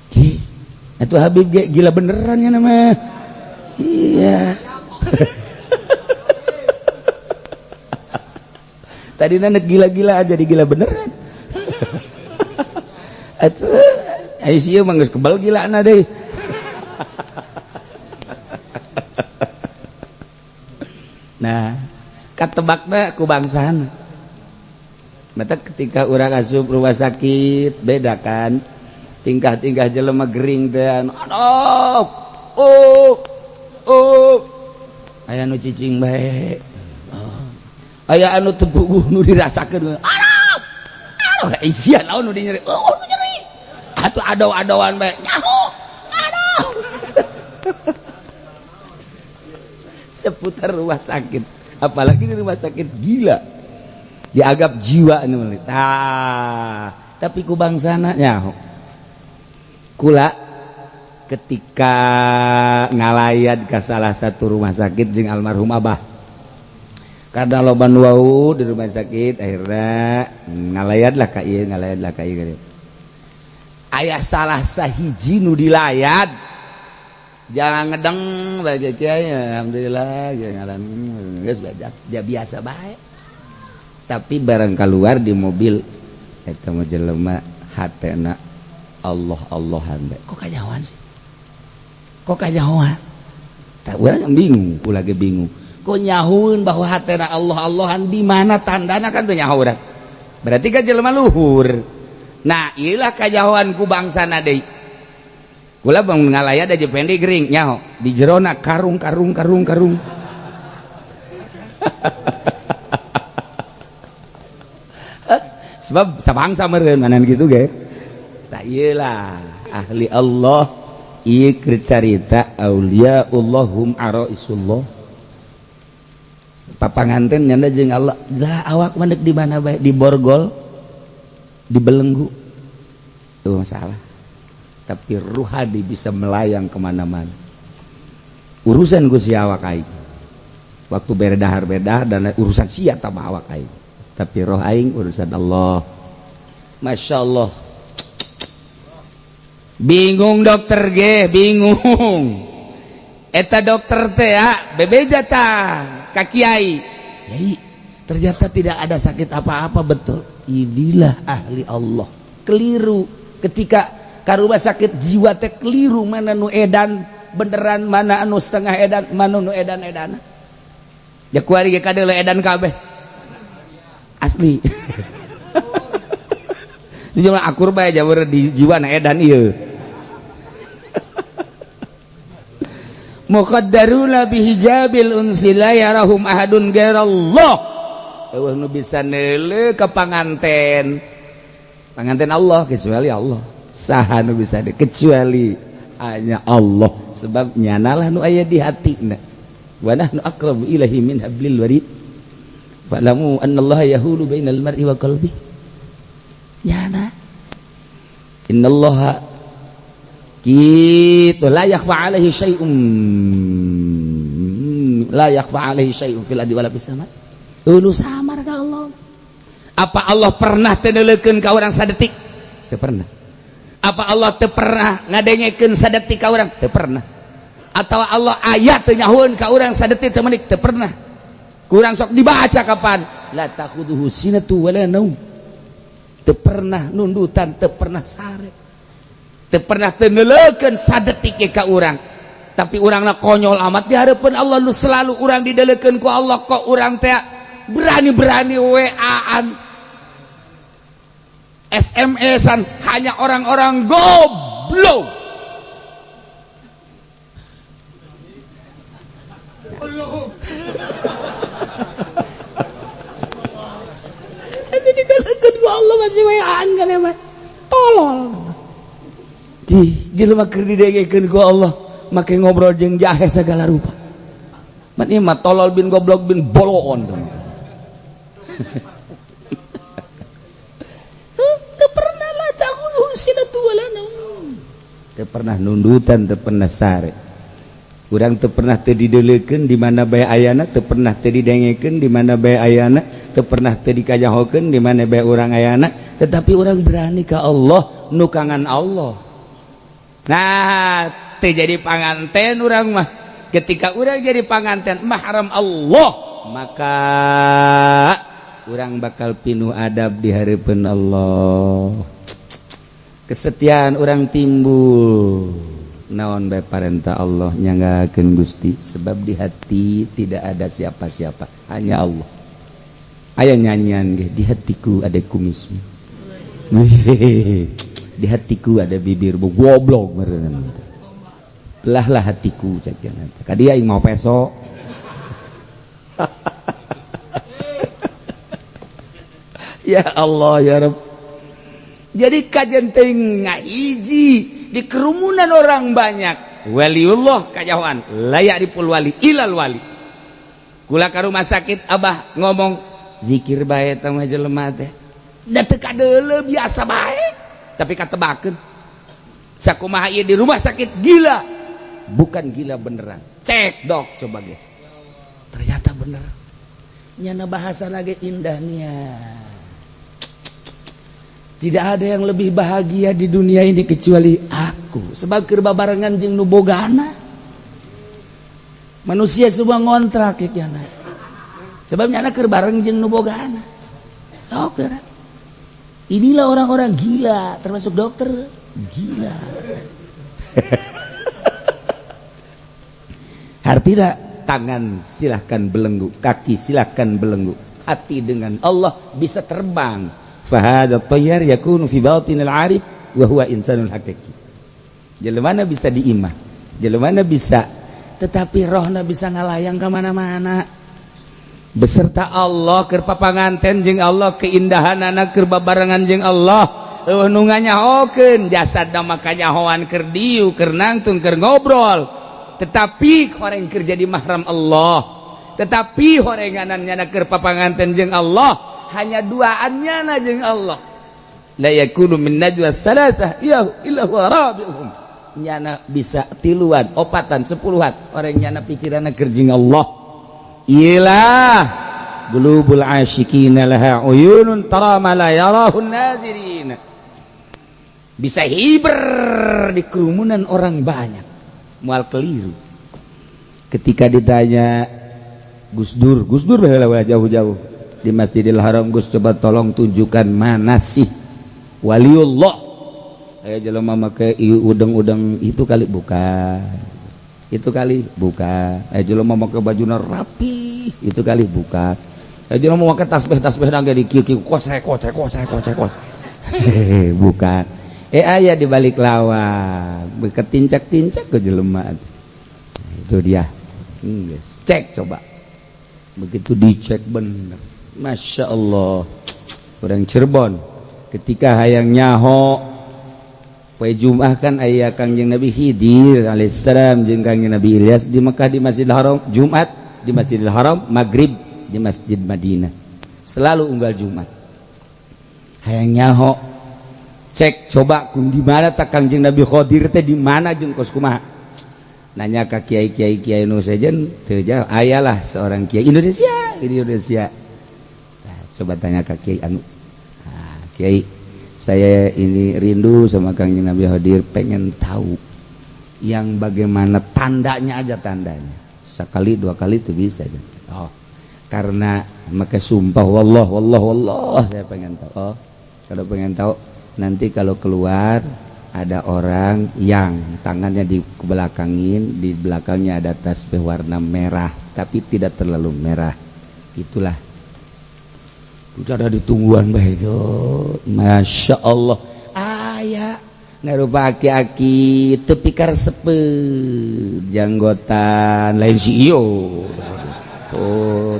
Ki, itu Habib ge gila beneran ya nama. Iya. Tadi nanek gila-gila aja gila beneran. Atuh ICU mah geus kebal gilana deui. Nah, katebakna ku bangsana. Mata ketika urang asup rumah sakit beda kan, tingkah-tingkah jelema gering teh, aduh, oh oh, aya nu cicing bae, oh. Aya anu teu puguh nu dirasakeun, aduh aduh, isia naon nu nyeri, oh nu nyeri, atuh adaw-adawan bae nyaho, aduh. Seputar rumah sakit, apalagi di rumah sakit gila, dianggap jiwa anu. Tah, tapi ku bangsana nyaho. Kula ketika ngalayat ke salah satu rumah sakit jeung almarhum abah. Karena loba nu wau di rumah sakit, akhirnya ngalayatlah ka ieu, ngalayatlah ka ieu. Aya salah sahiji nu dilayat. Jangan ngedeng bae kiai, alhamdulillah jangan geus dia biasa bae. Tapi barang keluar di mobil eta mah jelema hatena Allah Allahan bae. Kok kanyahoan sih? Kok kanyahoan? Tak urang bingung, kula ge bingung. Kok nyahueun bahwa hatena Allah Allahan, di mana tandana kan teu nyaho urang. Berarti kan jelema luhur. Nah, ieulah kanyahoan ku bangsana deui. Kula bang ngalayat aja pendek gering nyaho di jerona karung karung karung karung. Sebab sabangsa meureun manan gitu ge. Tak iyalah ahli Allah ieu keur carita auliaullahum araisullah. Papanganten nyanda jeung Allah. Lah awak mah di mana bae, di borgol, dibelenggu. Itu masalah. Tapi ruhadi bisa melayang kemana-mana. Urusan ku si awak aing. Waktu berdahar-berdahar dan urusan sia tambah awak aing. Tapi roh aing urusan Allah. Masya Allah. Bingung dokter ge, bingung. Eta dokter teh ya, bebeja tah ka kiai. Yai, ternyata tidak ada sakit apa-apa, betul. Inilah ahli Allah. Keliru ketika ka rumah sakit jiwa teh keliru, mana nu edan beneran, mana anu setengah edan, mana nu edan-edan. Ya kuari ge kadeuleu edan kabeh. Asli. Di jumlah akur bae jawur di jiwa na edan ieu. Muqaddaruna bihijabil unsi la yarahum ahadun ghairallah. Eueuh nu bisa neuleuh ka panganten. Panganten Allah kecuali Allah. Saha nu bisa kecuali hanya Allah, sebab nyanalah nu aya di hatina. Wa nahnu aqrabu ilaihi min hablil warid. Fa'lamu anna Allah yahulu bainal mar'i wa qalbi. Nyana. Innallaha gitu la yakhfa alaihi syai'un, la yakhfa alaihi syai'un fil ardi wala fis sama. Ulu samar ka Allah. Apa Allah pernah teu neuleukeun ka urang sadetik? Teu pernah. Apa Allah teu pernah ngadengekeun sadetik ka urang? Teu pernah. Atau Allah aya teu nyahueun ka urang sadetik samenit? Teu pernah. Kurang sok dibaca kapan? La takhuduhu sinatu wala naum. Teu pernah nundutan, teu pernah sare. Teu pernah teu neuleukeun sadetik ka urang. Tapi urangna konyol amat di hareupeun Allah nu selalu urang dideulekeun ku Allah, kok urang teh berani-berani WA-an, SMS-an hanya orang-orang goblok. Jadi dideulekeun ku Allah masih WA-an kan emang tolol. Di jelema keur didengekeun ku Allah make ngobrol jeung jahe segala rupa. Mat ieu mah tolol bin goblok bin boloon. Teu pernah la ta'khudhuhu sinatu wala naum. Teu pernah nundutan, teu pernah sare. Urang teu pernah teu dideulekeun di mana bae ayana, teu pernah teu didengekeun di mana bae ayana, teu pernah teu dikajahokeun di mana bae urang ayana, tetapi urang berani ka Allah, nukangan Allah. Nah, teu jadi panganten urang mah. Ketika urang jadi panganten mahram Allah, maka urang bakal pinuh adab di hareupeun Allah. Kesetiaan urang timbul. Naon bae parentah Allah nyanggakeun Gusti, sebab di hati tidak ada siapa-siapa, hanya Allah. Aya nyanyian ge, di hatiku ada kumismu. Di hatiku ada bibirmu, goblok meureun. Belahlah hatiku cek jangan. Ka dia aing mau peso. Ya Allah ya Rabb. Jadi kajian teh ngahiji di kerumunan orang banyak. Waliullah kajauhan la ya'riful wali ilal wali. Kula ka rumah sakit abah ngomong zikir bae teh mah jelema teh. Da teu kadeuleu biasa bae. Tapi katebakeun. Sakumaha ieu di rumah sakit gila. Bukan gila beneran. Cek dok coba ge. Ternyata bener. Nyana bahasa lagi indahnya. Tidak ada yang lebih bahagia di dunia ini kecuali aku. Sebab keur babarengan jeung nu bogana. Manusia semua ngontrak ya nyana. Sebab nyana keur bareng jeung nu bogana. Dokter. Inilah orang-orang gila, termasuk dokter gila. Artinya tangan silahkan belenggu, kaki silahkan belenggu, hati dengan Allah bisa terbang. Fahadha tayyar yakunu fi batinil arif wa huwa insanul hakiki. Jelema bisa diimah, jelema bisa, tetapi rohna bisa ngalayang ke mana-mana. Beserta Allah keur papanganten jeung Allah, keindahanana keur babarengan jeung Allah. Eueuh nu nganyahokeun jasadna mah kanyahoan keur diu, keur nangtung, keur ngobrol. Tetapi horeng keur jadi mahram Allah, tetapi horenganan nyana keur papanganten jeung Allah, hanya duaannya na jeung Allah. La yakunu min najwa salasah illa huwa rabi'uhum. Nyana bisa tiluan, opatan, sepuluhan, orang nyana pikiranna keur jeung Allah. Ilah qulubul asyiqina laha uyunun tara ma la yarahun nazirin. Bisa hiber di kerumunan orang banyak, mual keliru. Ketika ditanya Gus Dur, Gus Dur baheula jauh-jauh di Masjidil Haram, Gus coba tolong tunjukkan mana sih waliullah. Aya jelema make udeng-udeng itu kali bukan, itu kali bukan. Aya jelema make bajuna rapi, itu kali bukan. Aya jelema make tasbih-tasbih nangge di kieu-kieu kosek kosek kosek kosek kosek. Bukan. Aya di balik lawang, beketincak-tincak ke jelema. Itu dia. Yes. Cek coba. Begitu dicek bener. Masya Allah. Orang Cirebon ketika hayang nyaho poe Jumat kan aya Kangjeng Nabi Khidir alaihissalam jeung Kangjeng Nabi Ilyas di Mekah di Masjidil Haram, Jumat di Masjidil Haram, Maghrib di Masjid Madinah. Selalu unggal Jumat. Hayang nyaho, cek coba kun di mana tak Kangjeng Nabi Khidir teh, di mana jeung kos kumaha. Nanya ka kiai-kiai, kiai nu sejen teu jauh, ayalah seorang kiai Indonesia di Indonesia. Nah, coba tanya ka kiai anu, nah, "Kiai, saya ini rindu sama Kangjeng Nabi Khidir, pengen tahu yang bagaimana tandanya aja, tandanya sekali dua kali itu bisa." Oh, karena maka sumpah, "Wallah, wallah, wallah, saya pengen tahu." "Oh, kalau pengen tahu, nanti kalau keluar ada orang yang tangannya di belakangin, di belakangnya ada tasbih warna merah tapi tidak terlalu merah, itulah." Udah ada ditungguan bae itu. Masya Allah, aya ngarupa aki-aki tepi karesepeut, janggotan, lain si iyo. Oh,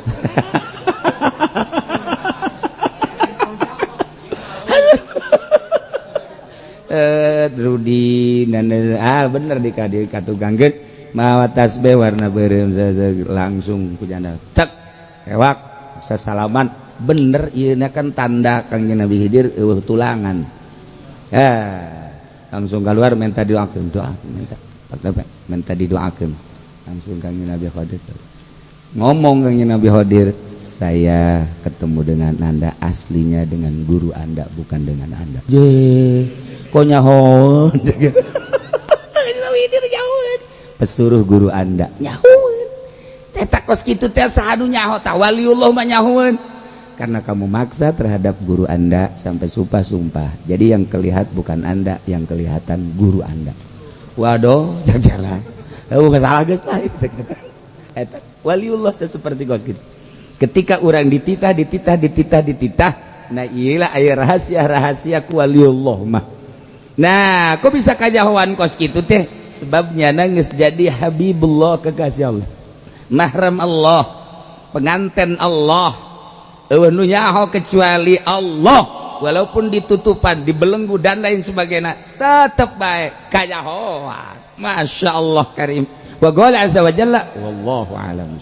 eh Rudi, ah, bener di kadi katugangkeun mawa tasbih warna beureum, langsung ku janda tek ewak sasalaman. Bener ieu kan tanda Kangjeng Nabi Khidir eueuh tulangan. Eh, langsung keluar minta doakeun, doa minta, minta didoakeun. Langsung Kangjeng Nabi Khidir ngomong, Kangjeng Nabi Khidir, "Saya ketemu dengan Anda aslinya dengan guru Anda, bukan dengan Anda." Je kok nyaho pesuruh guru Anda nyahoeun teh kos kitu teh, saha nu nyaho tah? Waliullah mah nyahoeun. "Karena kamu maksa terhadap guru Anda sampai sumpah-sumpah. Jadi yang kelihat bukan Anda, yang kelihatan guru Anda." Waduh, jangan. Oh, masalah geus lah. Eta waliullah teh seperti kos gitu. Ketika orang dititah, dititah, dititah, dititah, nah iyalah aya rahasia-rahasia ku waliullah mah. Nah, kok bisa kajahoan kos gitu teh? Sebabnya nangis jadi Habibullah, kekasih Allah. Mahram Allah, pengantin Allah, nyaho kecuali Allah, walaupun ditutupan, dibelenggu dan lain sebagainya, tetap baik kajahoan. Masya Allah karim. Wa qala azza wa jalla, wallahu a'lam.